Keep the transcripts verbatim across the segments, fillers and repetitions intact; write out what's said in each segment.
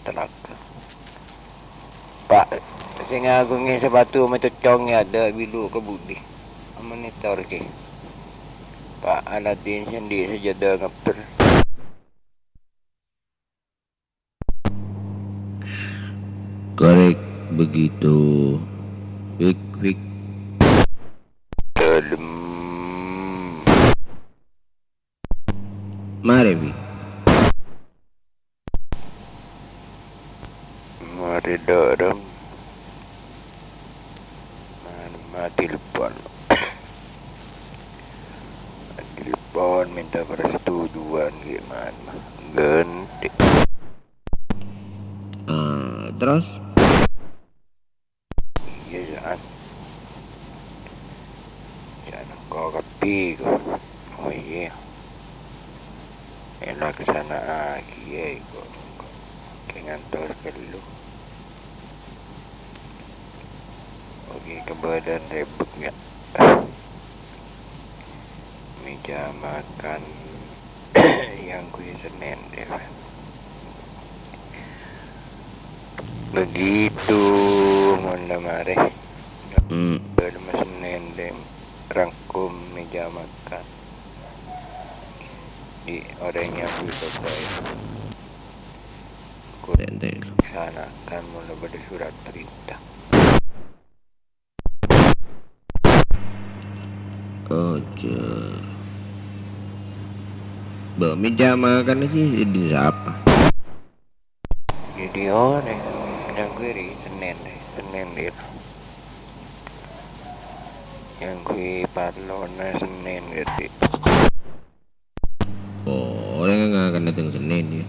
Telak. Pak, sè ngaghungè sapatu macocong è adâ' bilu ka budi. Amonitor kè. Pak Aladin sè andi' sajâdâ ngabber. Korek begitu. Wik, wik. Dalem. Marè, Bi. Marè, Dok, Ram. Man, ma' telepon. Telepon minta persetujuan gimana? Ganti. Ah, terus? Iyâ, jhâ'. Jhâ' nengko kabbhi, ko. Oh, iyâ. Èlaksana'aghi, yâ, ko. Kè ngantos ghâllu. Oke, keberadaan rebut nggak? Meja makan yang gue Senin, ya, Pak. Begitu, mon la marè. Hmm. Belum Senin, deh. Rangkum meja makan. Di orèng yang gue coba ya. Gue Tentang. Laksanakan mula pada surat perintah. Ojo. Bâ' meja makan aja jadi siapa? Jadi orèng yang gue ri Senin deh, Senin deh. Yang gue parlona Senin gede. Oh, orèng ngakan dâteng Senin, yâ.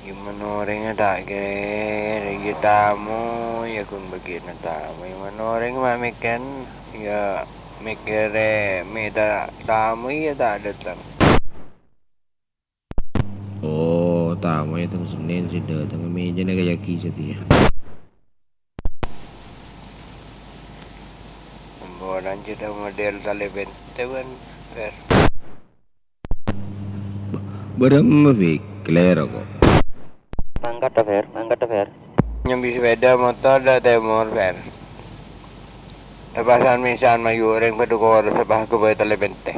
Gimana orèngnga ta' kèra, yâ tamu, yâ ghun bâgiyânna tamu. Gimana orèng ma' mèkkèr, yâ mèkkèrè mè' ta' tamu, yâ ta' dâteng. Oh, tamoy tang Senin sè dâteng, mejana kaya ghi satèya. Ambonan jâdâ model talèbente bân, Fer. Bârâmma, Fik? Kalèro, ko'. Mangkat, Fer. Mangkat, Fer. Nyambi sepeda motor dâ' tèmor, Fer. Èpasan-misan mayu orèng padâ kor sabâ ghâbây talèbente.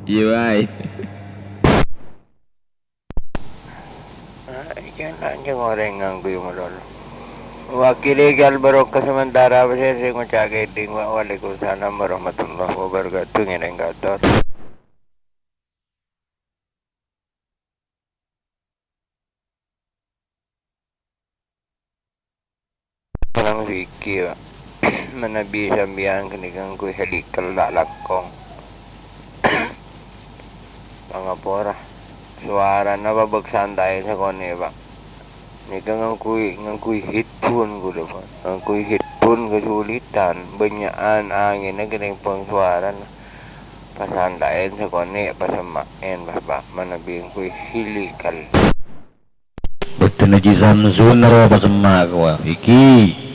Iyâ, bhâi. Ah, iyâ, lanjhâng orèng ngangghuy malolo. Wakili ghâl barokah sementara, bâsè sè ngoca' kèdhing, wa-, waalaikumsalam warahmatullahi wabarakatuh, ngèrèng kator. Sareng siki, Pak. Manabi sampèyan ghânèka ngangghuy helikel ta' langkong. Pangapora. Sowarana pabâk santaè sakonè', Pak. Nèka ngangghuy, ngangghuy headphone kaulâ, Pak. Ngangghuy headphone kasulitan. Bânnya'an angènna kènèng pang sowarana. Pasantaèn sakonè', pasemma'èn, Pak, Pak. Manabi ngangghuy helikel. Bhâdhân Haji Samsun noro' pasemma' kowa. Iki.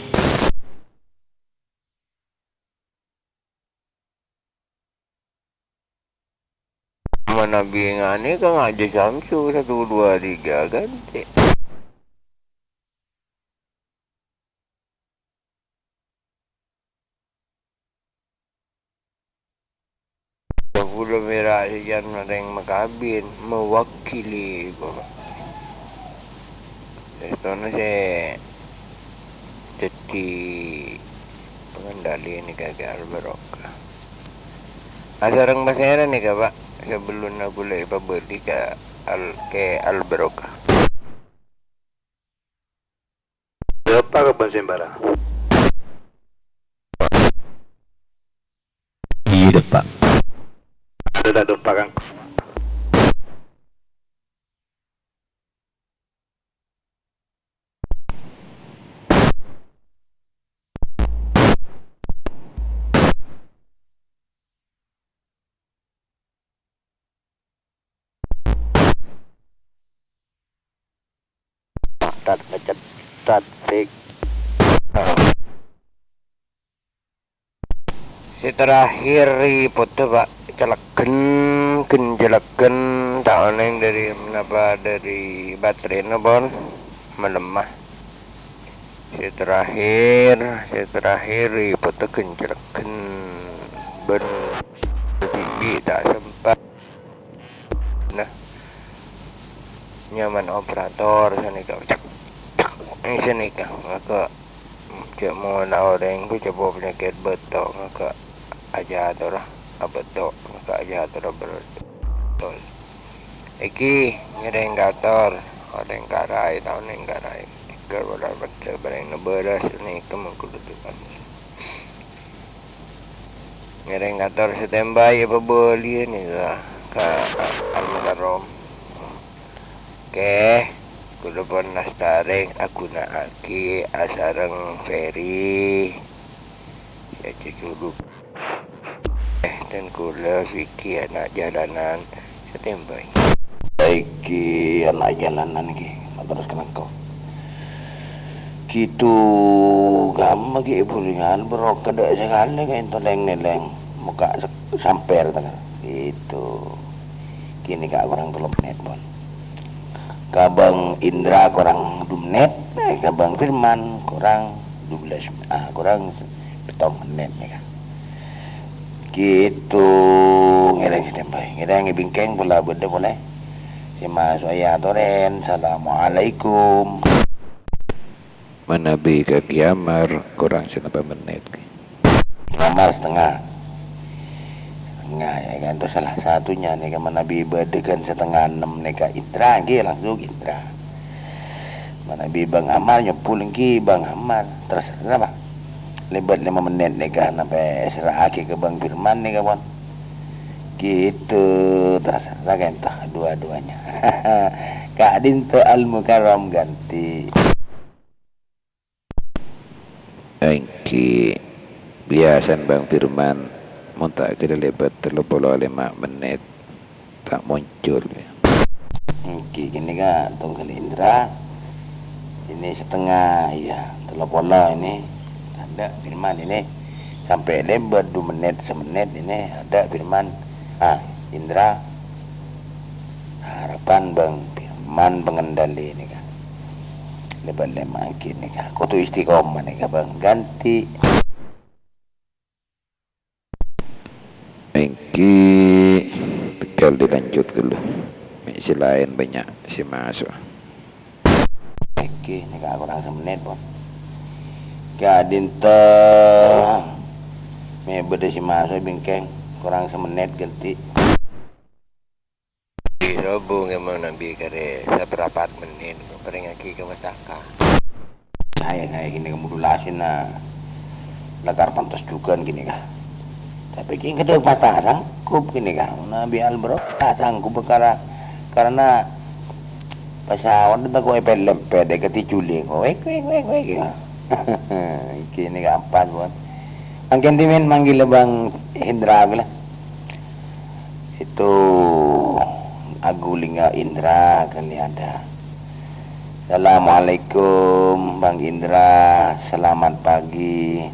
Manabi ngani ka ngaji Samsu, satu, dua, tiga, ganti. Kaulâ mèra sajân orèng makabin, mewakili, ko. Èstona sè dhâddhi pangandali nèka Kè Al Barokah. Asareng pasèra nèka, Pak, sabellunna kaulâ èpabâli ka Al-, Kè Al Barokah. Dâpa' ka bân sèmbara. Iyâ, dâpa'. Ada ta' dâpa', Kang? Tat, ngecet, tat, fik. Sè terakhir rèpot, Pak. Calègghân Ghân-cellèghân ta' onèng dâri, napa dâri baterèna pon malemma. Sè terakhir, sè terakhir rèpotta ghân-cellèghân bân dhibi' ta' sempat. Nah, nyaman operator sanèka. Cek, cek. Sanèka, ngako. Cè' mona orèng ku cèpo panyakèt bâto', ngako aja atora abâto', ngako aja atora bâto'. Èki ngèrèng kator, orèng karai, tao nèng karai. Ghâr ora pècca bârèng nabârâs, nèka mangkudhu tukan. Ngèrèng kator standby èpabâliyâ nèka ka Al-Mukarram. Oke, kaulâ pon lastarè aghuna'aghi asareng Ferry. Sè jujur. Eh, dan kaulâ Vicky ana' jalanan standby. Èki ana' jalanan èki, terros kenengko. Gitu, kamma ghi' bulingan, bro, kedek sekali kaento leng-ngeleng. Muka se-, samper tengah. Gitu. Kini ka kurang tello menit, pon. Ka Bang Indra kurang dua menit, eh, ka Bang Firman kurang dua belas, ah, kurang se-, petto menit, ya, kan? Gitu, ngèrèng standby. Ngèrèng è bingkèng pola bâdâ polè. Sè maso' ya, atoren. Assalamualaikum. Manabi ka Giamar, korang sanapa mennit? Giamar setengah. Setengah, ya kan, itu salah satunya nih, kan, manabi bâdâ kan setengah enam nih, Kak Indra, nggih, langsung Indra. Manabi Bang Amar nyebbhul, nggih, Bang Amar. Terserah, Pak. Lèbât lèma mennit nih, kan, sampè' serra'aghi ka Bang Firman nih, kawan. Gitu, terserah kan, toh, dua-duanya. Ka'dinto Al-Mukarram ganti. Èngghi, biyasana Bang Firman, mon ta' kèra lèbât tello polo lèma mennit, ta' moncol. Èngghi, kènè ka tongghâl Indra. Ini setengah, iya, tello polo ini. Adâ' Firman ini sampè' lèbât dua mennit, samennit ini adâ' Firman. Ah, Indra. Harapan Bang Firman pengendali ini, kan. Lèbât lèma' ghi' nèka. Kodhu istiqomah nèka, Bang. Ganti. Èngghi, bhâkal dilanjut ghâllu. Mè' sè laèn bânnya' sè maso'. Èngghi, nèka korang samennit, pon. Ka'dinto mè' bâdâ sè maso' è bingkèng, korang samennit ganti. Di Robo ngghi manabi karè saprapat mennit, parèngaghi ka Mas Aka. Saè, saè, kènè ka modulasi na lakar pantes jhughân kènè ka. Tapè kèng kadhâng pas ta' sanggup kènè ka. Manabi Albro ta' sanggup perkara, karena pesawat tako' èpèlempèt, èkatijulè, kowèk, wèk, wèk, wèk, ya. Kènè ka ampas, pon. Mangkèn dhimèn manggil Bang Hendra ghâllu. Itu agulinga Indra Kaliada. Assalamualaikum, Bang Indra. Selamat pagi.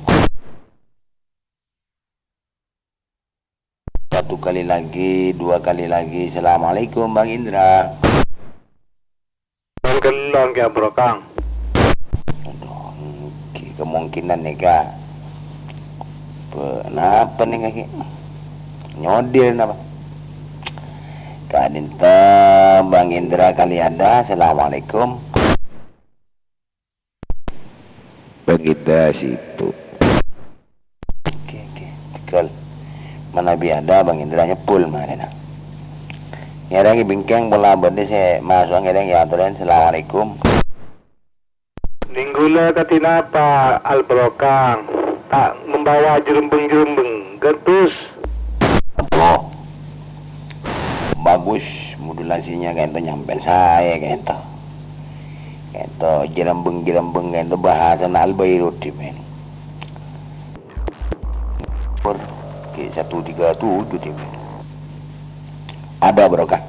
Satu kali lagi, dua kali lagi. Assalamualaikum, Bang Indra. Ghellâ' ngghi, Bro Kang. Aduh, ngghi, kemungkinan nèka. Pe-, napa nèka, Ki? Nyodil napa? Ka'dinto Bang Indra Kaliada, assalamualaikum. Bang Indra sibuk. Oke, oke. Tegal. Manabi adâ' Bang Indra nyebbhul marèna. Ngèrèng è bingkèng pola bâdâ sè maso' ngèrèng ya atoran. Assalamualaikum. Nèng ghulâ kadhi napa, Al Barokah? Ta' membawa jerembeng-jerembeng, ghâdhus. Apo? Bagus, modulasinya kaènto nyampèyan saè kaènto. Kaènto jerembeng-jerembeng kaènto bahasana Al Bairudi, men. Pur, ki satu tiga tujuh tim. Ada barokah.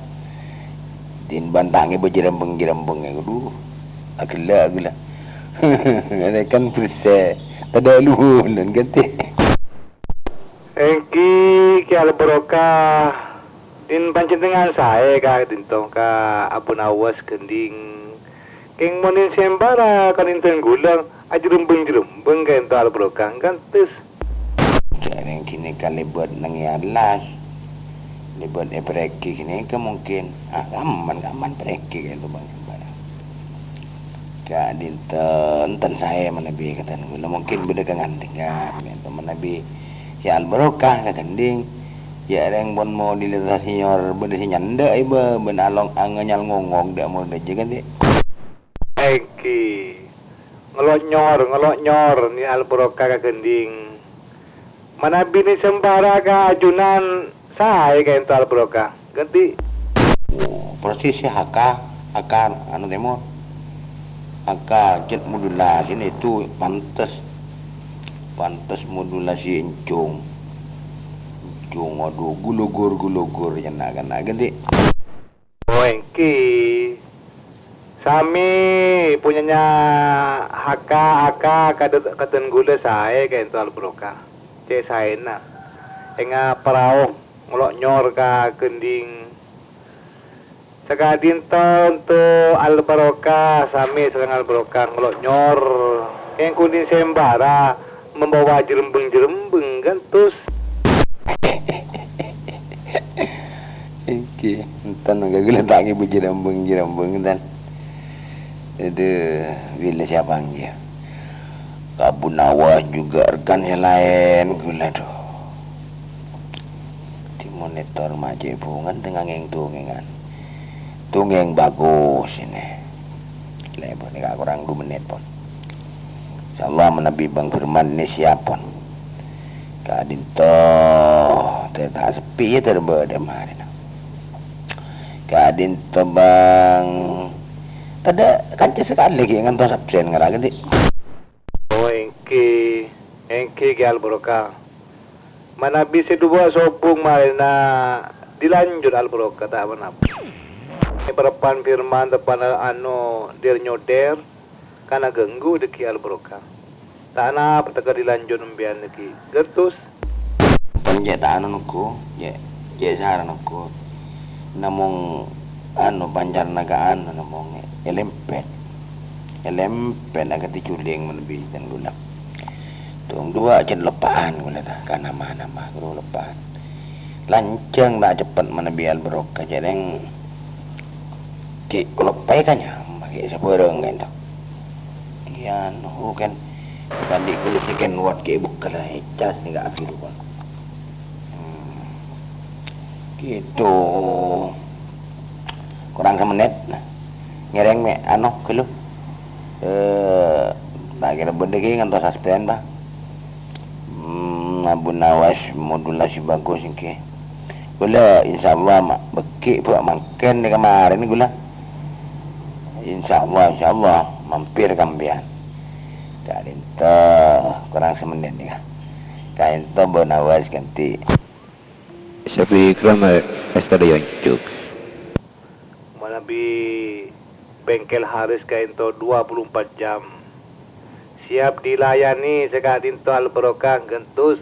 Din bantangè bâ jerembeng-jerembeng, aduh. Aghellâ', aghellâ'. Ini kan bersè. Tadâ' luhun, kan, tè. Èngghi, Ki Al Barokah. Min panjhennengngan saè ka'dinto ka Abu Nawas Gendhing. Kèng mon min sèmbara ka dinten ghulâ ajrembeng-jrembeng ka'dinto Al Barokah, ghântes. Jhâreng ghânèka lèbât neng è alas. Lèbât è parènggi ghânèka mungkin. Ah, aman, aman parènggi ka'dinto bân sèmbara. Ka'dinto enten saè manabi ka dinten ghulâ mungkin bâdâ kangandhângan ka'dinto manabi sè Al Barokah ka Gendhing. Jhâreng pon model senior bâdâ sè nyandhâ ibâ bân along anganyal ngongok dâ' modâ jâ kan, Di'? Èngghi. Ngelonyor, ngelonyor, ni Al Barokah ka Gendhing. Manabi ni sèmbara ka ajunan saè ka'dinto Al Barokah. Ghânti. Oh, persis sè H K, H K anu tèmor. H K cèt modulasi nèto pantes. Pantes modulasi encong. Encong, aduh, gulogur, gulogur, ya na'-kana' ghânti. Oh, èngghi. Sami punyana H K, A K, kadâ-, kadân ghulâ saè ka'dinto Al Barokah. Cè' saèna. Enga' parao ngelonyor ka Gendhing. Saka'dinto onto' Al Barokah, sami sareng Al Barokah ngelonyor. Èngghi ni sèmbara membawa jrembeng-jrembeng ghântos. Èngghi, enten ghâgâlâ ta' ngèbâ jrembeng-jrembeng, enten. Aduh, bilâ siapa èngghi? Abu Nawas juga rekan sè laèn, ghulâ, aduh. Dimonitor ma' cè' bhungan tengangèng dongèngan. Dongèng bagus ini. Lèbât nèka korang du mennit, pon. Insyaallah manabi Bang Firman ini siap, pon. Ka'dinto, tè ta' sepi ya, tè bâdâ marèna. Ka'dinto, Bang. Tadâ' kanca sakalè ghi' ngantos absen ngara ghânti. Oh, èngghi. Èngghi, Kè Al Barokah. Manabi sè duwâ' sobung marèna dilanjut Al Barokah ta' ponapa. È parebbhân Firman teppa'na anu der-nyoder, kana ganggu dâggi' Al Barokah. Ta' napa teka dilanjut empèyan dâggi'. Ghântos. Pon cè' ta' anu nèko, cè', cè' sara nèko. Namong anu pancarna ka anu namong èlempet. Èlempet akadhi juling manabi ten ghulâ. Tong duwâ' cè' loppa'an ghulâ ta, ka nama-nama ghuru loppa'an. Lanjhâng ta' ceppet manabi Al Barokah jhâreng ghi' kaloppaè ka nyama ghi' sabhârâng ka'dinto. Kiyan, oh, kan. Tadi kulit ikan wat ke buka lah, ecas ni gak api lupa. Hmm. Gitu. Kurang semenit. Nah. Ngereng me, ano, kelu. Eh, tak kira benda ki ngantos suspend, Pak. Hmm, Abu Nawas modulasi bagus nggih. Ghulâ, insyaallah, ma-, bekkè bâ' mangkèn nèka marèn ghulâ. Insyaallah, insyaallah, mampir ka sampèyan. Ka'dinto korang samenit nèka. Ka'dinto Abu Nawas ghânti. Syafi'i Ikram, eh, Estadion Cuk. Manabi bengkel Haris ka'dinto dua puluh empat jam. Siap dilayani saka'dinto Al Barokah ghântos.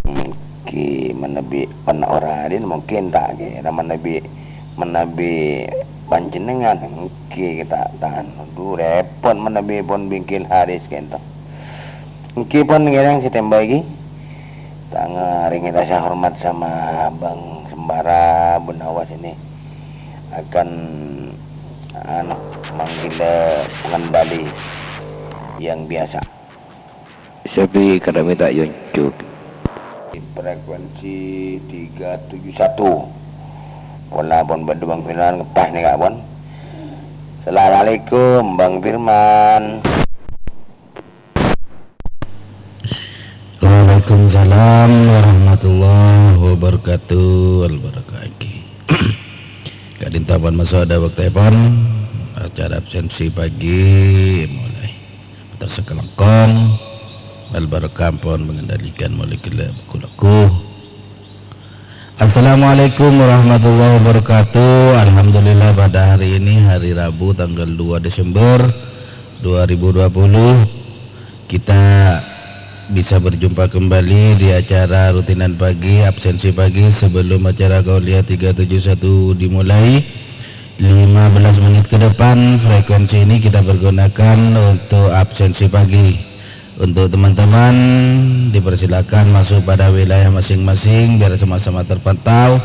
Èngghi manabi pernah ora adin mungkin ta' kèra manabi, manabi panjhennengngan èngghi ta', ta' anu, du repot manabi pon bengkel Haris ka'dinto. Èngghi pon ngèrèng sè tembhâ iki. Ta' ngarèngè rasa hormat sama Bang Sembara Abu Nawas ini akan, anu, manggil pengembali yang biasa. Sepi kadang minta yoncuk. Di frekuensi tiga tujuh satu. Pola pon bâdâ Bang Firman ngepas nèka pon. Assalamualaikum, Bang Firman. Waalaikumsalam warahmatullahi wabarakatuh. Al-barakah iki. Ka'dinto pon maso' dâ' bâkto pon acara absensi pagi mulai. Mator sakalangkong. Al-barakah pon mengendalikan mulai ghellâ' lagu-lagu. Assalamualaikum warahmatullahi wabarakatuh. Alhamdulillah, pada hari ini, hari Rabu, tanggal dua Desember dua ribu dua puluh, kita bisa berjumpa kembali di acara rutinan pagi, absensi pagi sebelum acara Kauliah tiga tujuh satu dimulai. Lima belas menit ke depan, frekuensi ini kita pergunakan untuk absensi pagi. Untuk teman-teman, dipersilakan masuk pada wilayah masing-masing biar sama-sama terpantau,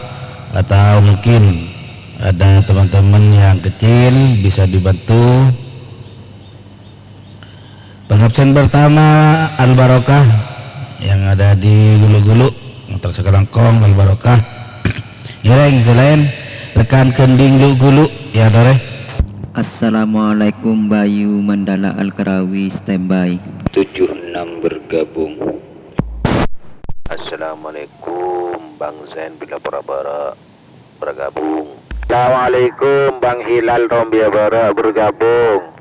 atau mungkin ada teman-teman yang kecil bisa dibantu. Pangabsen pertama, Al Barokah yang ada di Gulu-Gulu, mator sakalangkong Al Barokah. Ngèrèng sè laèn, rekan Gending Lu-Gulu, ya, torè. Assalamualaikum, Bayu Mandala Al-Karawi, standby. Tujuh enam bergabung. Assalamualaikum, Bang Zain Bila Parabara, bergabung. Assalamualaikum, Bang Hilal Rombia Bara, bergabung.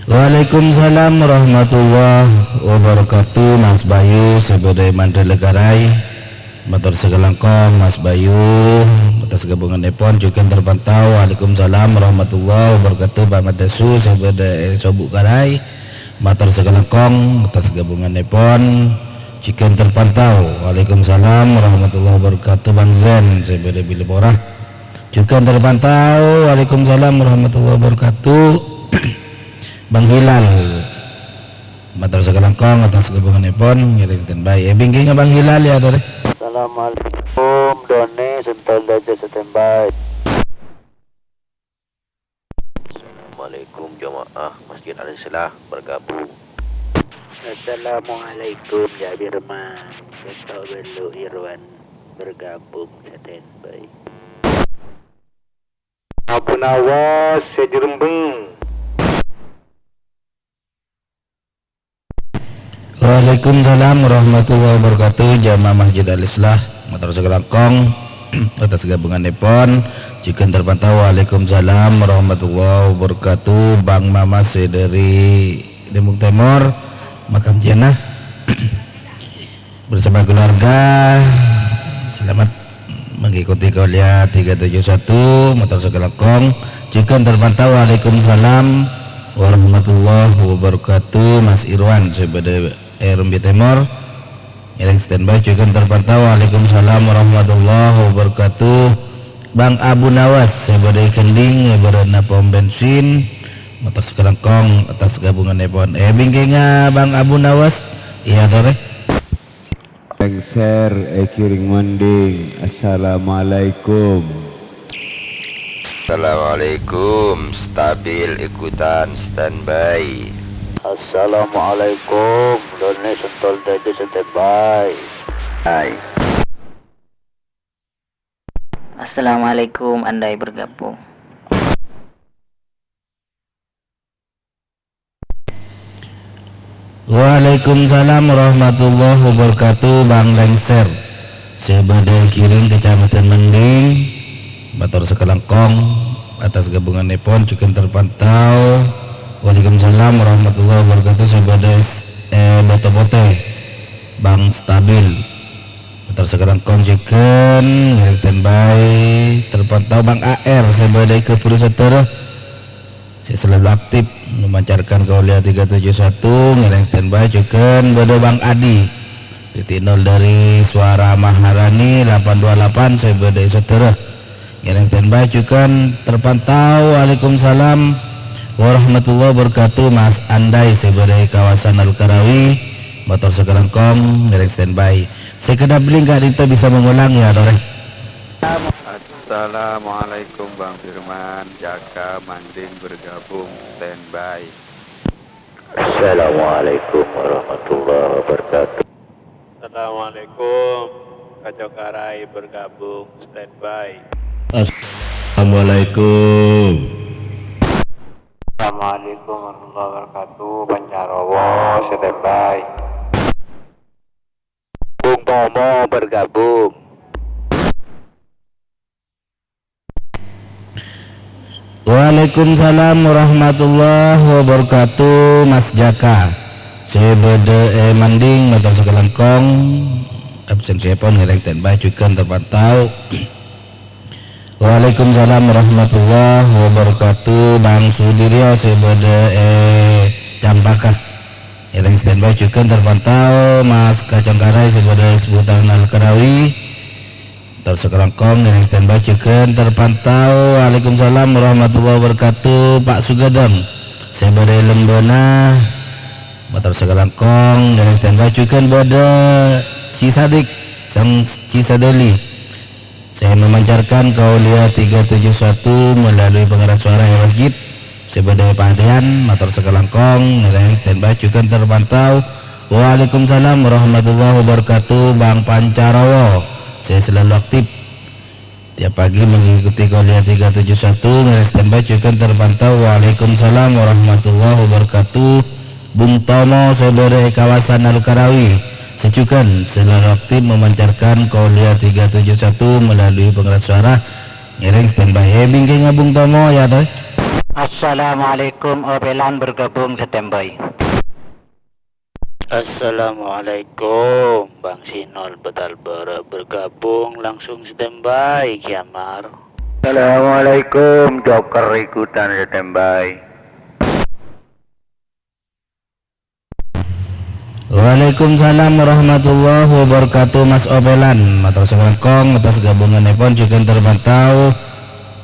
Waalaikumsalam warahmatullahi wabarakatuh, Mas Bayu, sè bâdâ è Mandala Karai. Mator sakalangkong, Mas Bayu, atas gabunganèpon, jhughân terpantau. Waalaikumsalam warahmatullahi wabarakatuh, Bang Adesu, sè bâdâ è Sobu' Karai. Mator sakalangkong, atas gabunganèpon, jhughân terpantau. Waalaikumsalam warahmatullahi wabarakatuh, Bang Zen, sè bâdâ è Bilipora. Jhughân terpantau. Waalaikumsalam warahmatullahi wabarakatuh. Bang Hilal. Mator sakalangkong atas gabunganèpon, ngèrèng standby. È bingkèngnga Bang Hilal, ya, torè. Assalamualaikum, Done Sentol Daja standby. Assalamualaikum, jamaah Masjid Al-Islah bergabung. Assalamualaikum, Jabir Man. Ketok Bellu Irwan bergabung, standby. Abu Nawas, Sejrembeng. Waalaikumsalam warahmatullahi wabarakatuh. Jamaah Masjid Al-Islah, mator sakalangkong atas gabunganèpon, jhughân terpantau. Waalaikumsalam warahmatullahi wabarakatuh. Bang Mamas sè dâri Limbung Tèmor, Makam Jannah. Bersama keluarga, selamat mengikuti Kauliah tiga tujuh satu, mator sakalangkong. Jhughân terpantau. Waalaikumsalam warahmatullahi wabarakatuh. Mas Irwan, sè bâdâ è Rumbia Tèmor, ngèrèng standby, jhughân terpantau. Waalaikumsalam warahmatullahi wabarakatuh. Bang Abu Nawas, sè bâdâ è Gending, è bârâ'na pom bensin, mator sakalangkong atas gabunganèpon. È bingkèngnga Bang Abu Nawas, ya, torè. Lengser è Kiring Mending. Assalamualaikum. Assalamualaikum, stabil ikutan standby. Assalamualaikum, Done Sentol Daja standby. Hai. Assalamualaikum, andai bergabung. Waalaikumsalam warahmatullahi wabarakatuh, Bang Lengser. Sè bâdâ è Kiring, Kecamatan Mending. Mator sakalangkong atas gabunganèpon, jhughân terpantau. Waalaikumsalam warahmatullahi wabarakatuh, sè bâdâ è Bâto Potè, Bang Stabil. Mator sakalangkong jhughân, ngèrèng standby, terpantau Bang A R, sè bâdâ è Ghâburu Sadârâ. Sè selalu aktif memancarkan Kauliah tiga tujuh satu, ngèrèng standby jhughân bâdâ Bang Adi. Titik nol dari Suara Maharani delapan dua delapan, sè bâdâ è Sadârâ. Ngèrèng standby jhughân terpantau. Waalaikumsalam warahmatullahi wabarakatuh, Mas Andai sè bâdâ è kawasan Al-Karawi. Mator sakalangkong, ngèrèng standby. Sekedap link ka'dinto bisa mengulang, ya, torè. Assalamualaikum, Bang Firman. Jaka Manding bergabung, standby. Assalamualaikum warahmatullahi wabarakatuh. Assalamualaikum. Kacokarai bergabung, standby. Assalamualaikum. Assalamualaikum warahmatullahi wabarakatuh. Pancarowo, standby. Bung Tomo bergabung. Waalaikumsalam warahmatullahi wabarakatuh, Mas Jaka. Sè bâdâ è Manding, mator sakalangkong. Absensièpon ngèrèng standby jhughân terpantau. Waalaikumsalam warahmatullahi wabarakatuh. Bang Sudiryo sè bâdâ è Campaka. Ngèrèng standby jhughân terpantau, Mas Kacang Karai sè bâdâ è seputaran Al-Karawi. Mator sakalangkong ngèrèng standby jhughân terpantau. Waalaikumsalam warahmatullahi wabarakatuh. Pak Sugadang sè bâdâ è Lembana. Mator sakalangkong ngèrèng standby jhughân bâdâ Cisadik, Sang Cisadali. Saya memancarkan Kauliya tiga tujuh satu melalui pengeras suara ya masjid. Sè bâdâ è Padiyan, mator sakalangkong, ngèrèng standby jhughân terpantau. Waalaikumsalam warahmatullahi wabarakatuh, Bang Pancarowo. Saya selalu aktif. Tiap pagi mengikuti Kauliya tiga tujuh satu, ngèrèng standby jhughân terpantau. Waalaikumsalam warahmatullahi wabarakatuh. Bung Tomo sè bâdâ è kawasan Al-Karawi, sè jhughân selalu aktif memancarkan Kauliya tiga tujuh satu melalui pengeras suara. Ngèrèng standby. È, bingkèngnga Bung Tomo, ya, toh? Assalamualaikum, Opelan bergabung standby. Assalamualaikum, Bang Sinol Betal Bârâ' bergabung langsung standby, Kiamar. Assalamualaikum, Joker ikutan standby. Waalaikumsalam warahmatullahi wabarakatuh, Mas Opelan. Mator sakalangkong atas gabunganèpon jhughân terpantau.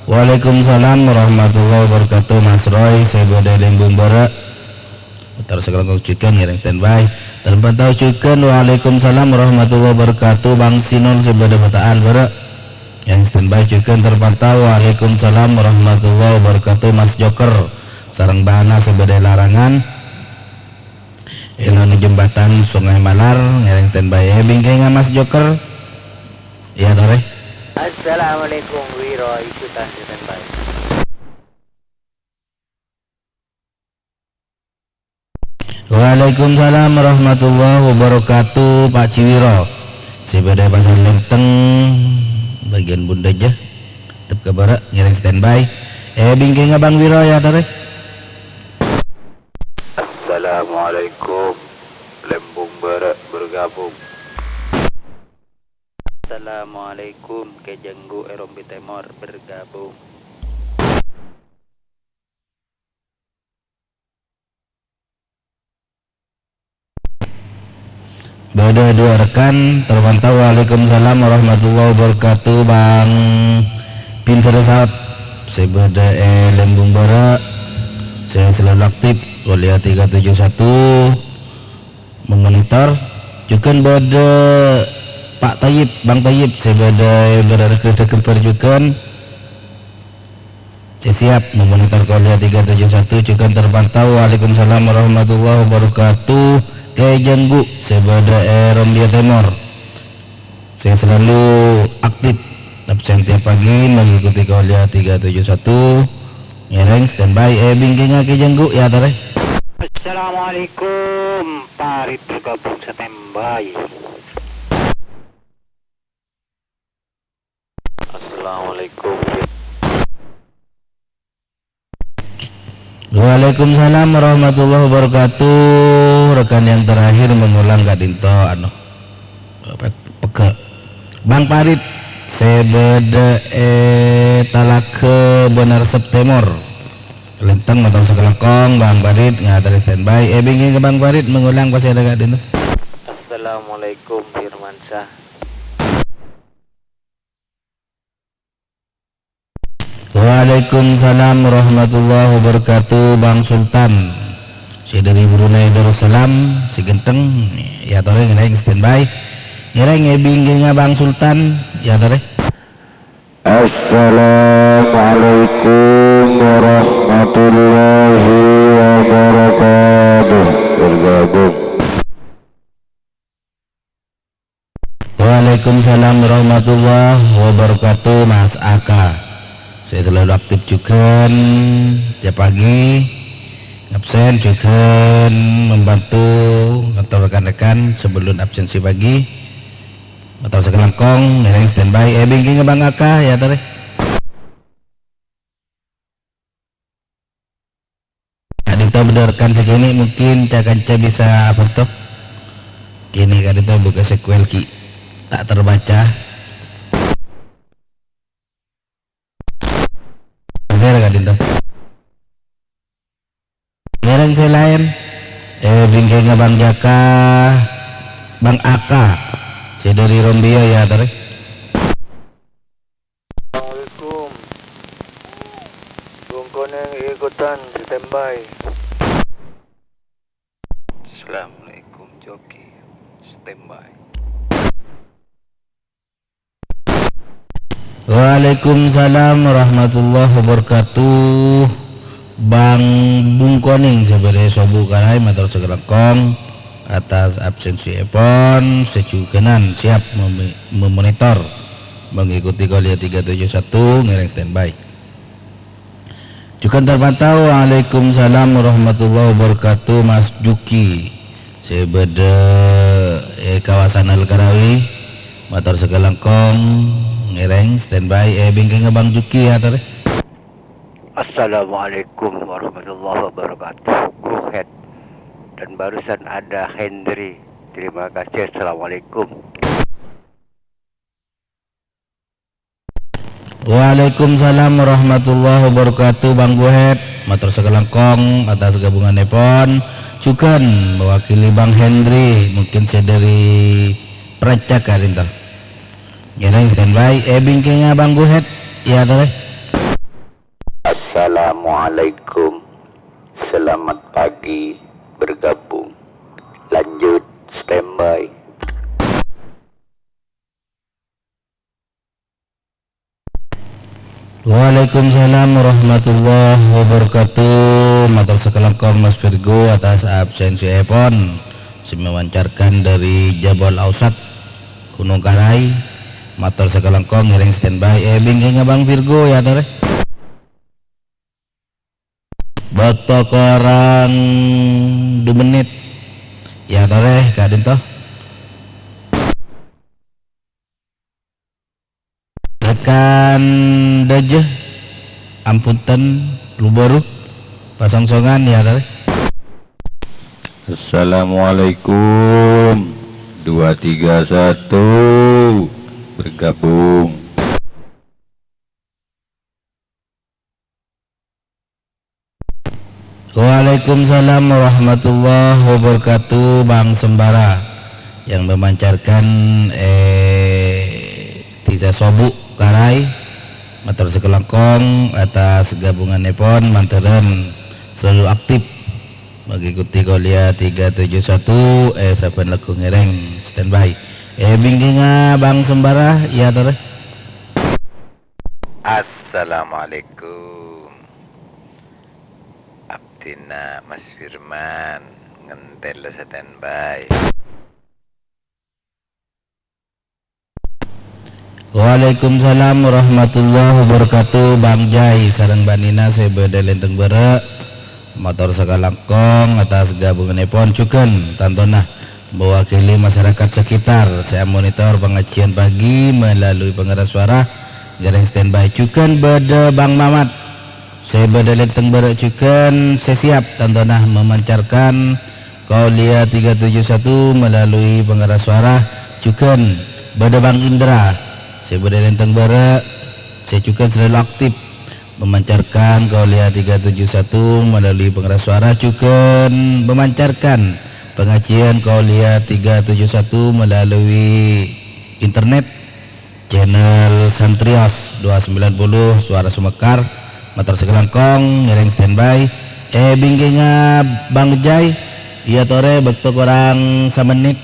Waalaikumsalam warahmatullahi wabarakatuh, Mas Roy, sè bâdâ è Lembung Bârâ'. Mator sakalangkong jhughân ngèrèng standby. Terpantau jhughân, waalaikumsalam warahmatullahi wabarakatuh, Bang Sinol sè bâdâ Bata'al Bârâ'. Ngèrèng standby jhughân terpantau, waalaikumsalam warahmatullahi wabarakatuh, Mas Joker. Sareng bâ'na sè bâdâ è Larangan. È lorong jembatan Sungai Malar, ngèrèng standby è bingkèngnga Mas Joker. Iyâ, torè. Assalamualaikum, Wiro, ikutan standby. Waalaikumsalam warahmatullahi wabarakatuh, Pak Jiwiro. Sè bâdâ è Pasar Lenteng, bagian Bundaja. Tep ka bârâ', ngèrèng standby. È bingkèngnga Bang Wiro, ya, torè. Assalamualaikum. Lembung Bârâ' bergabung. Assalamualaikum. Kè Jenggu è Rombi Tèmor bergabung. Bâdâ dua rekan terpantau. Waalaikumsalam warahmatullahi wabarakatuh, Bang Bin Firasaut. Sè bâdâ è Lembung Bârâ', sè selalu aktif, Kauliya tiga tujuh satu, memonitor. Jhughân bâdâ Pak Thayyib, Bang Thayyib, sè bâdâ è Bârâ' Règrèdhâ Ghembhâr jhughân. Sè siap memonitor Kauliya tiga tujuh satu jhughân terpantau. Waalaikumsalam warahmatullahi wabarakatuh. Kè Jenggu sè bâdâ è Rombiya Tèmor. Sè selalu aktif absen tiap pagi mengikuti Kauliya tiga tujuh satu. Ngèrèng standby è bingkèngnga Kè Jenggu, ya, torè. Assalamualaikum, Parit bergabung standby. Assalamualaikum. Waalaikumsalam warahmatullahi wabarakatuh. Rekan yang terakhir mengulang ka'dinto, anu, pe-, pegghâ'. Bang Parit, sè bâdâ è Talaga Banarsep Tèmor. Lenteng mator sakalangkong, Bang Parit, ngatorè standby. È bingkèngnga Bang Parit mengulang pasèra ka'dinto. Assalamualaikum, Firmansyah. Waalaikumsalam warahmatullahi wabarakatuh, Bang Sultan. Sè dâri Brunei Darussalam, sè ghânteng, ya, torè ngèrèng standby. Ngèrèng è bingkèngnga Bang Sultan, ya, torè. Assalamualaikum warahmatullahi wabarakatuh. Bergabung. Waalaikumsalam warahmatullahi wabarakatuh, Mas Aka. Sè selalu aktif jhughân tiap pagi, ngabsen jhughân membantu ngator rekan-rekan sebelum absensi pagi. Mator sakalangkong, ngèrèng standby, è bingkèngnga Bang Aka, ya, torè. Ka'dinto bâdâ rekan sè kènè' mungkin ca-kanca bisa foto. Kènè' ka'dinto bhuka sequel ghi' ta' terbaca. Ngerèng sè laèn, è, bingkèngnga Bang Jaka, Bang Aka, sè dhâri Rombia, yâ, torè. Assalamualaikum. Bungkonèng ikutan standby. Assalamualaikum, Joki. Standby. Waalaikumsalam warahmatullahi wabarakatuh. Bang Bungkonèng sè bâdâ è Sobu' Karai mator sakalangkong atas absensièpon, sè jhughânan siap mem-, memonitor, mengikuti kuliah tiga tujuh satu, ngèrèng standby. Jhughân terpantau, waalaikumsalam warahmatullahi wabarakatuh, Mas Juki. Sè bâdâ è kawasan Al-Karawi, mator sakalangkong, ngèrèng, standby, è bingkèngnga Bang Juki, yâ, torè. Assalamualaikum warahmatullahi wabarakatuh. Go ahead. Dan barusan ada Hendri. Terima kasih. Assalamualaikum. Waalaikumsalam warahmatullahi wabarakatuh, Bang Buhet. Mator sakalangkong atas gabunganèpon. Jhughân mewakili Bang Hendri, mungkin sè dhâri Praja ka'dinto. Ngèrèng standby, è bingkèngnga Bang Buhet, yâ, torè. Assalamualaikum. Selamat pagi, bergabung. Lanjut, standby. Waalaikumsalam warahmatullahi wabarakatuh. Mator sakalangkong Mas Virgo atas absensièpon. Sè memancarkan dari Jabal Ausat, Gunung Karai. Mator sakalangkong ngèrèng standby. È bingkèngnga Bang Virgo, yâ, torè. Bâkto korang du mennit. Yâ, torè, ka'dinto. Rekan Dâjâ, ampunten, lu-bâru, pasongsongan, yâ, torè. Assalamualaikum. Dua tiga satu, bergabung. Waalaikumsalam warahmatullahi wabarakatuh, Bang Sembara yang memancarkan, eh, Dhisa Sobu' Karai. Mator sakalangkong atas gabunganèpon, mandhârân selalu aktif mengikuti kuliah tiga tujuh satu, eh, sabbhân lagghu ngèrèng standby. È bingkèngnga Bang Sembara, yâ, torè. Assalamualaikum. Abdhina Mas Firman, ngentèl standby. Waalaikumsalam warahmatullahi wabarakatuh, Bang Jai sareng Bang Nina sè bâdâ Lenteng Bârâ'. Mator sakalangkong atas gabunganèpon jhughân tantona mewakili masyarakat sekitar sè amonitor pengajian pagi melalui pengeras suara, ngèrèng standby. Jhughân bâdâ Bang Mamat sè bâdâ Lenteng Bârâ' jhughân sè siap tantona memancarkan Kauliya tiga tujuh satu melalui pengeras suara, jhughân bâdâ Bang Indra sè bâdâ Lenteng Bârâ' sè jhughân selalu aktif memancarkan Kauliya tiga tujuh satu melalui pengeras suara, jhughân memancarkan pengajian Kauliya tiga tujuh satu melalui internet, channel Santrios dua sembilan puluh Suara Sumekar. Mator sakalangkong, ngèrèng standby. È bingkèngnga Bang Jai, yâ torè bâkto korang samennit.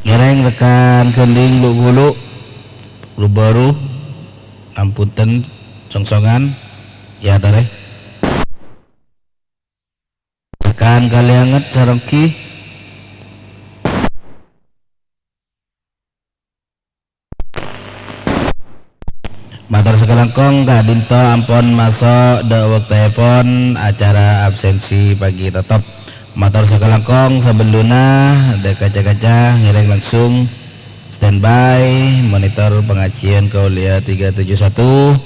Ngèrèng rekan ghândhing lu'-ghulu', lu-bâru, ampunten, songsongan, yâ torè. Rekan Kalianget sareng ghi. Mator sakalangkong, ka'dinto ampon maso' dâ' bâktoèpon acara absensi pagi totop. Mator sakalangkong, sabellunna dâ' kaca-kaca ngèrèng langsung standby monitor pengajian Kauliya tiga tujuh satu.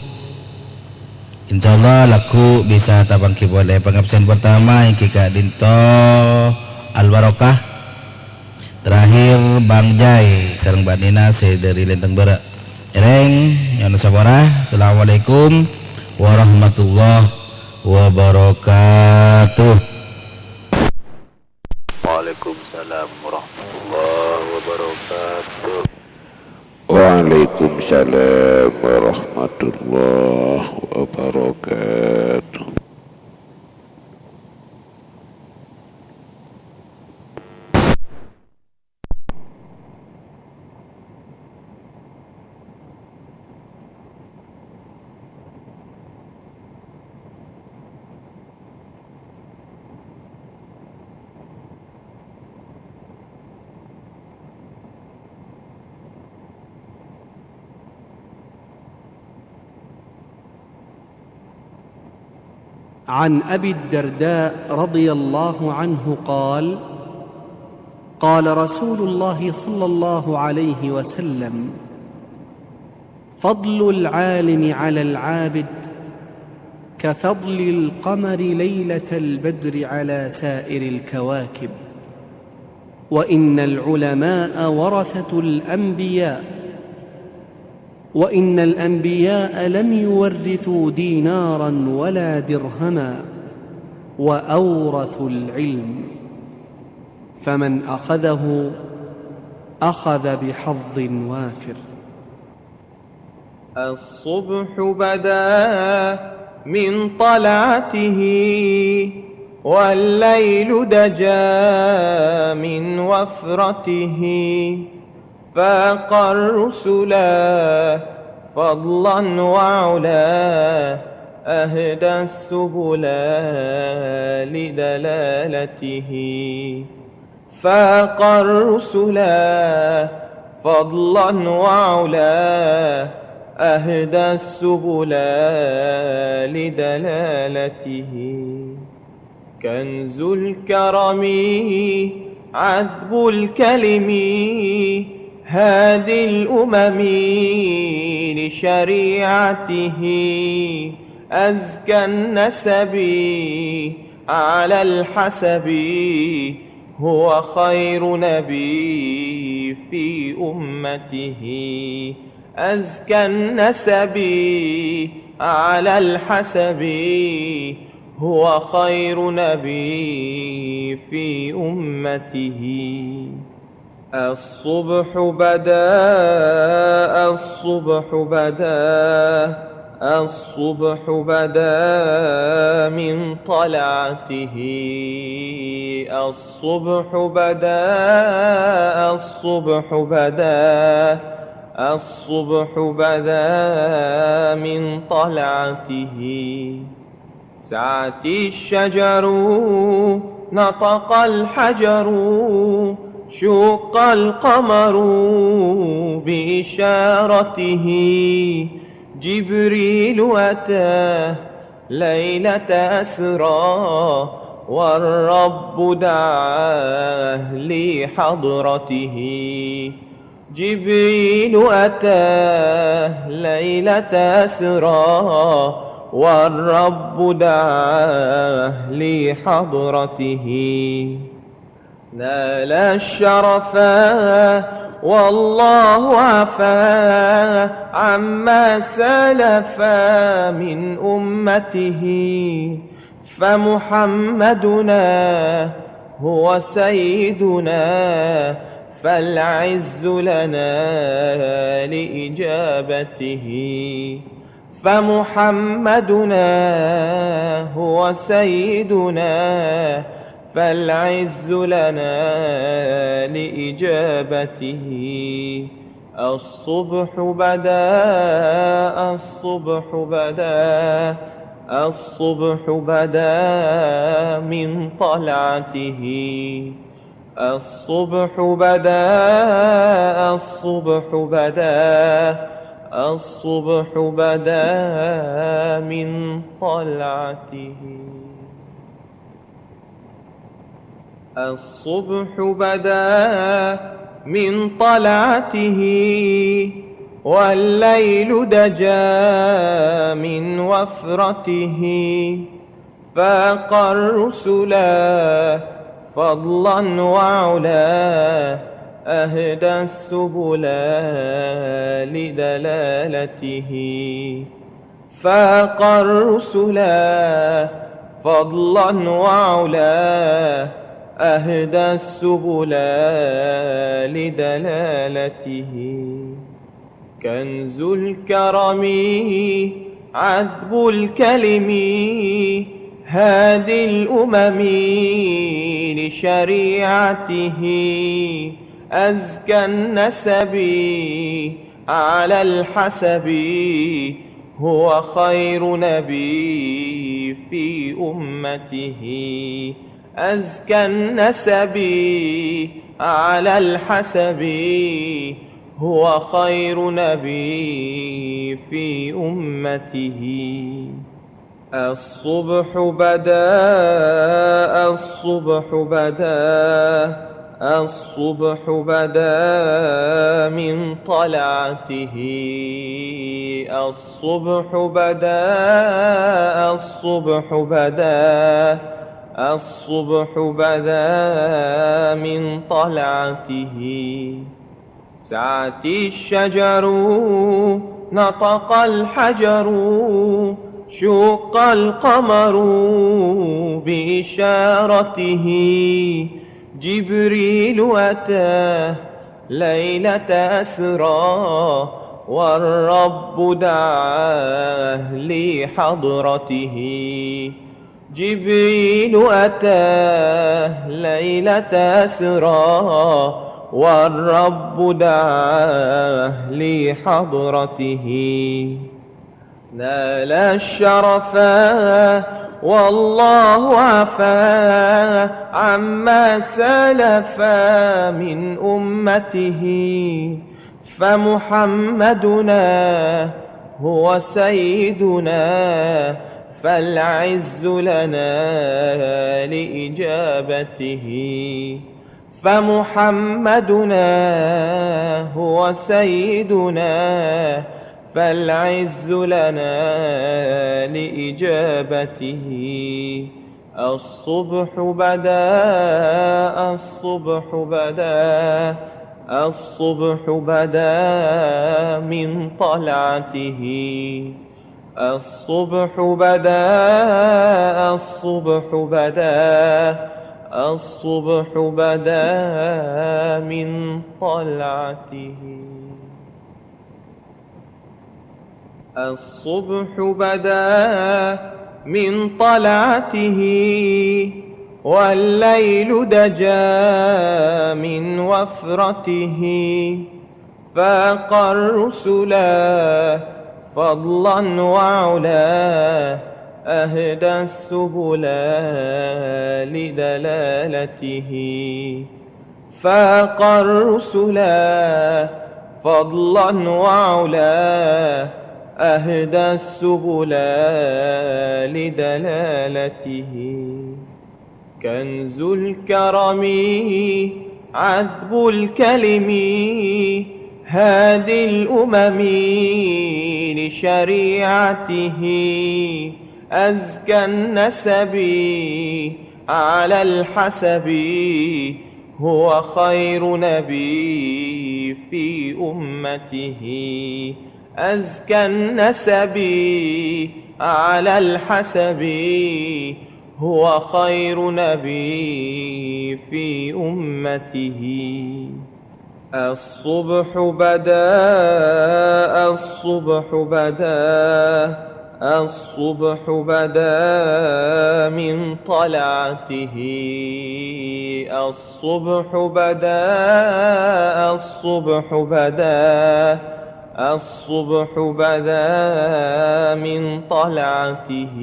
Insyaallah lagghu bisa tapangghi polè. Pangabsen pertama èngghi ka'dinto Al-Barokah. Terakhir, Bang Jai, sareng bâ'na sè dâri Lenteng Bârâ'. Èrèng, nyo'on sapora. Assalamualaikum warahmatullahi wabarakatuh. Waalaikumsalam warahmatullahi wabarakatuh. Waalaikumsalam warahmatullahi wabarakatuh. عن أبي الدرداء رضي الله عنه قال: قال رسول الله صلى الله عليه وسلم: فضل العالم على العابد كفضل القمر ليلة البدر على سائر الكواكب، وإن العلماء ورثة الأنبياء، وإن الأنبياء لم يورثوا دينارا ولا درهما، وأورثوا العلم، فمن أخذه أخذ بحظ وافر. الصبح بدا من طلعته، والليل دجا من وفرته، فاق الرسلا فضلا وعلا، أهدى السبلا لدلالته. فاق الرسلا فضلا وعلا، أهدى السبلا لدلالته. كنز الكرم عذب الكلم، هادي الأمم لشريعته. أزكى النسب على الحسب، هو خير نبي في أمته. أزكى النسب على الحسب، هو خير نبي في أمته. الصبح بدا، الصبح بدا، الصبح بدا من طلعته. الصبح بدا، الصبح بدا، الصبح بدا من طلعته. سعت الشجر، نطق الحجر، شق القمر بإشارته. جبريل أتى ليلة أسرى، والرب دعاه لحضرته. جبريل أتى ليلة أسرى، والرب دعاه لحضرته. نال الشرفا والله عفا عما سلف من أمته. فمحمدنا هو سيدنا، فالعز لنا لإجابته. فمحمدنا هو سيدنا، فالعز لنا لإجابته. الصبح بدا، الصبح بدا، الصبح بدا من طلعته. الصبح بدا، الصبح بدا، الصبح بدا من طلعته. الصبح بدا من طلعته، والليل دجا من وفرته. فاق الرسلا فضلا وعلا، أهدى السبل لدلالته، فاق الرسل فضلا وعلا، أهدى السبل لدلالته. كنز الكرم، عذب الكلم، هادي الأمم لشريعته، أزكى النسب على الحسب، هو خير نبي في أمته. أزكى النسب على الحسب، هو خير نبي في أمته. الصبح بدا، الصبح بدا، الصبح بدا من طلعته. الصبح بدا، الصبح بدا، الصبح بدا من طلعته. سعت الشجر، نطق الحجر، شق القمر بإشارته. جبريل أتى ليلة أسرى، والرب دعاه لحضرته. جبريل أتى ليلة أسرى، والرب دعاه لحضرته. نال الشرفا والله عفا عما سلف من أمته. فمحمدنا هو سيدنا، فالعز لنا لإجابته. فمحمدنا هو سيدنا، فالعز لنا لإجابته. الصبح بدا، الصبح بدا، الصبح بدا من طلعته. الصبح بدا، الصبح بدا، الصبح بدا من طلعته. الصبح بدا من طلعته، والليل دجا من وفرته. فاق الرسل فضلا وعلا، أهدى السبل لدلالته. فاق الرسل فضلا وعلا، أهدى السبل لدلالته. كنز الكرم، عذب الكلم، هادي الأمم لشريعته. أزكى النسب على الحسب، هو خير نبي في أمته. أزكى النسب على الحسب، هو خير نبي في أمته. الصبح بدا، الصبح بدا، الصبح بدا من طلعته. الصبح بدا، الصبح بدا، الصبح بدا من طلعته.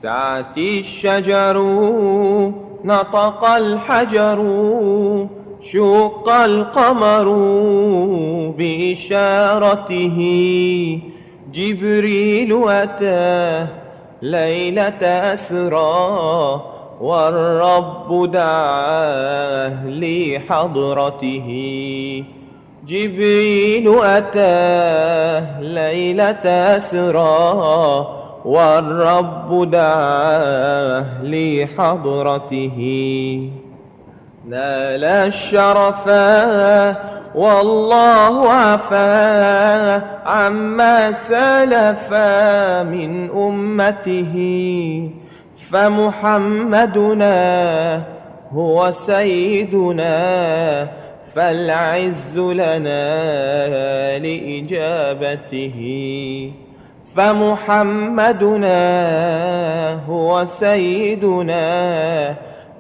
سعت الشجر، نطق الحجر، شق القمر بإشارته. جبريل أتى ليلة أسرى، والرب دعاه لحضرته. جبريل أتى ليلة أسرى، والرب دعاه لحضرته. نال الشرفا والله عفا عما سلف من أمته، فمحمدنا هو سيدنا فالعز لنا لإجابته. فمحمدنا هو سيدنا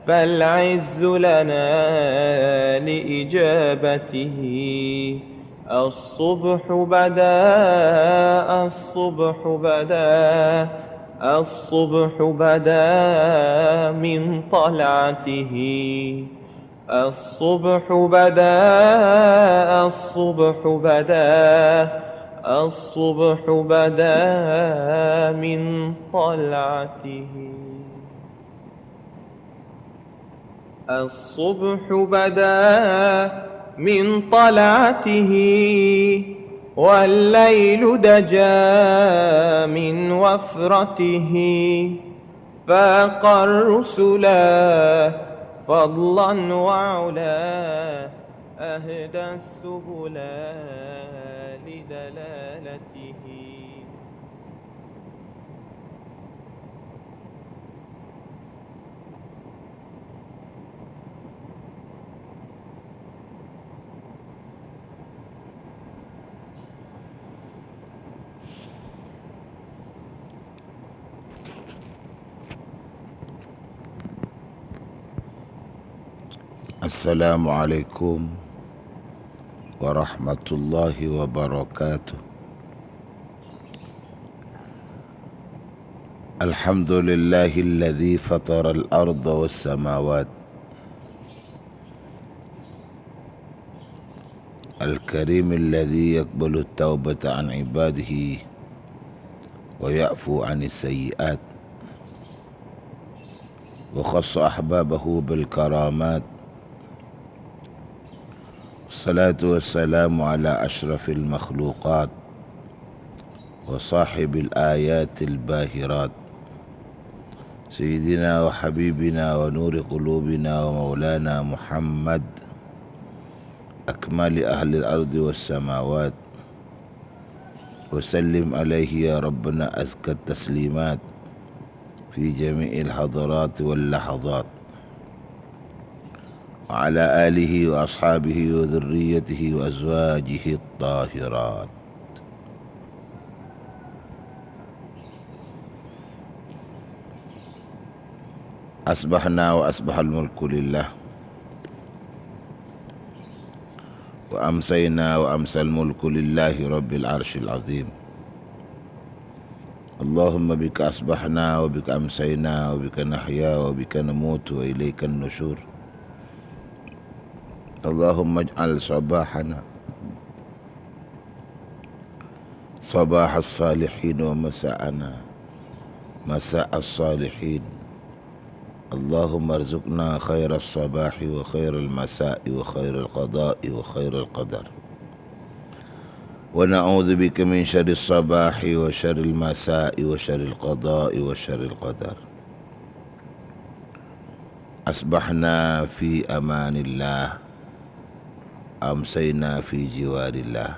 فالعز لنا لإجابته. الصبح بدا، الصبح بدا، الصبح بدا من طلعته. الصبح بدا، الصبح بدا، الصبح بدا من طلعته. الصبح بدا من طلعته، والليل دجا من وفرته. فاق الرسلا فضلا وعلا، أهدى السبلا لدلالته. السلام عليكم ورحمة الله وبركاته. الحمد لله الذي فطر الأرض والسماوات، الكريم الذي يقبل التوبة عن عباده ويعفو عن السيئات، وخص أحبابه بالكرامات. والصلاة والسلام على أشرف المخلوقات وصاحب الآيات الباهرات، سيدنا وحبيبنا ونور قلوبنا ومولانا محمد، أكمل أهل الأرض والسماوات، وسلم عليه يا ربنا أزكى التسليمات في جميع الحضرات واللحظات، وعلى آله وأصحابه وذريته وأزواجه الطاهرات. أصبحنا وأصبح الملك لله، وأمسينا وأمسى الملك لله رب العرش العظيم. اللهم بك أصبحنا وبك أمسينا وبك نحيا وبك نموت وإليك النشور. اللهم اجعل صباحنا صباح الصالحين ومساءنا مساء الصالحين. اللهم ارزقنا خير الصباح وخير المساء وخير القضاء وخير القدر. ونعوذ بك من شر الصباح وشر المساء وشر القضاء وشر القدر. أصبحنا في أمان الله، أمسينا في جوار الله.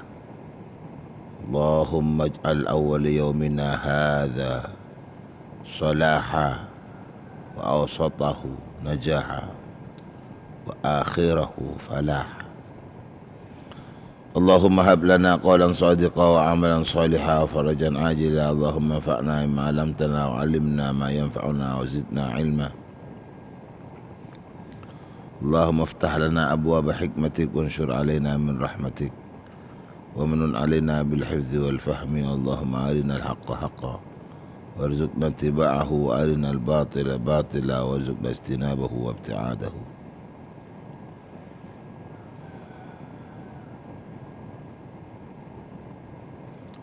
اللهم اجعل أول يومنا هذا صلاحا، وأوسطه نجاحا، وآخره فلاحا. اللهم هب لنا قولا صادقا وعملا صالحا وفرجا عاجلا. اللهم انفعنا بما علمتنا وعلمنا ما ينفعنا وزدنا علما. اللهم افتح لنا أبواب حكمتك وانشر علينا من رحمتك ومنن علينا بالحفظ والفهم. اللهم أرنا الحق حقا وارزقنا اتباعه وأرنا الباطل باطلا وارزقنا اجتنابه وابتعاده.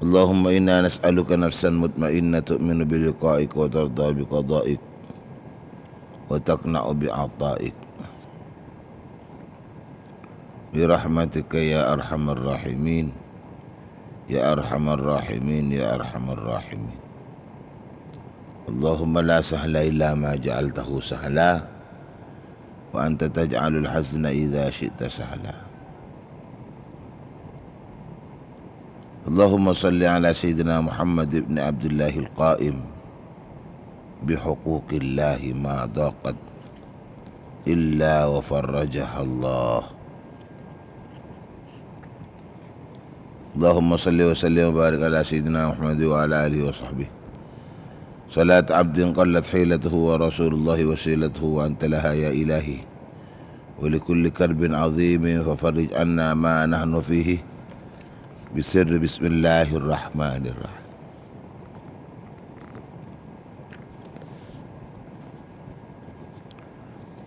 اللهم إنا نسألك نفسا مطمئنة تؤمن بلقائك وترضى بقضائك وتقنع بعطائك برحمتك يا أرحم الراحمين، يا أرحم الراحمين، يا أرحم الراحمين. اللهم لا سهل إلا ما جعلته سهلا، وأنت تجعل الحزن إذا شئت سهلا. اللهم صل على سيدنا محمد بن عبد الله القائم بحقوق الله ما ضاقت إلا وفرجها الله. اللهم صل وسلم وبارك على سيدنا محمد وعلى آله وصحبه. صلاة عبد قلت حيلته ورسول الله وسيلته وأنت لها يا إلهي. ولكل كرب عظيم ففرج عنا ما نحن فيه بسر بسم الله الرحمن الرحيم.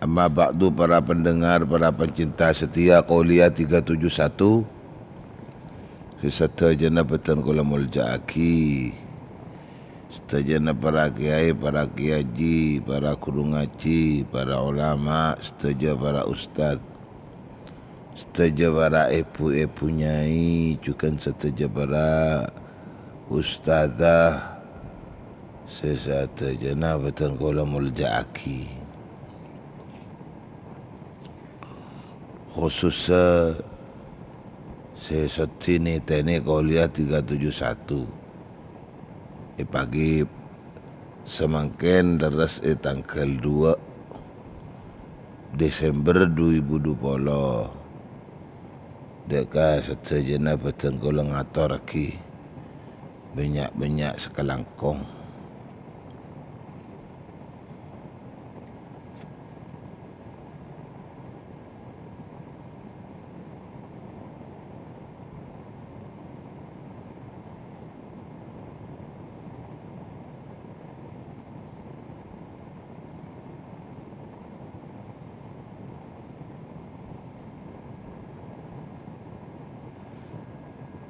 Amma ba'du, para pendengar, para pencinta setia Qouliyah tiga tujuh satu, sè sadhâjâna bhâdhân kaulâ molja'aghi. Sadhâjâna para kèyaè, para kèyaji, para ghuru ngajhi, para ulama, sadhâjâ para ustad. Sadhâjâ para èbhu-èbhu nyai, jhughân sadhâjâ para ustadzah, sè sadhâjâna bhâdhân kaulâ molja'aghi. Khusussa sè sodi nètènè Qouliyah tiga tujuh satu. È pagi samangkèn, lerres è tangghâl dua Desember dua ribu dua puluh, dâ' ka sadhâjâna bhâdhân kaulâ ngatorraghi bânnya'-bânnya' sakalangkong.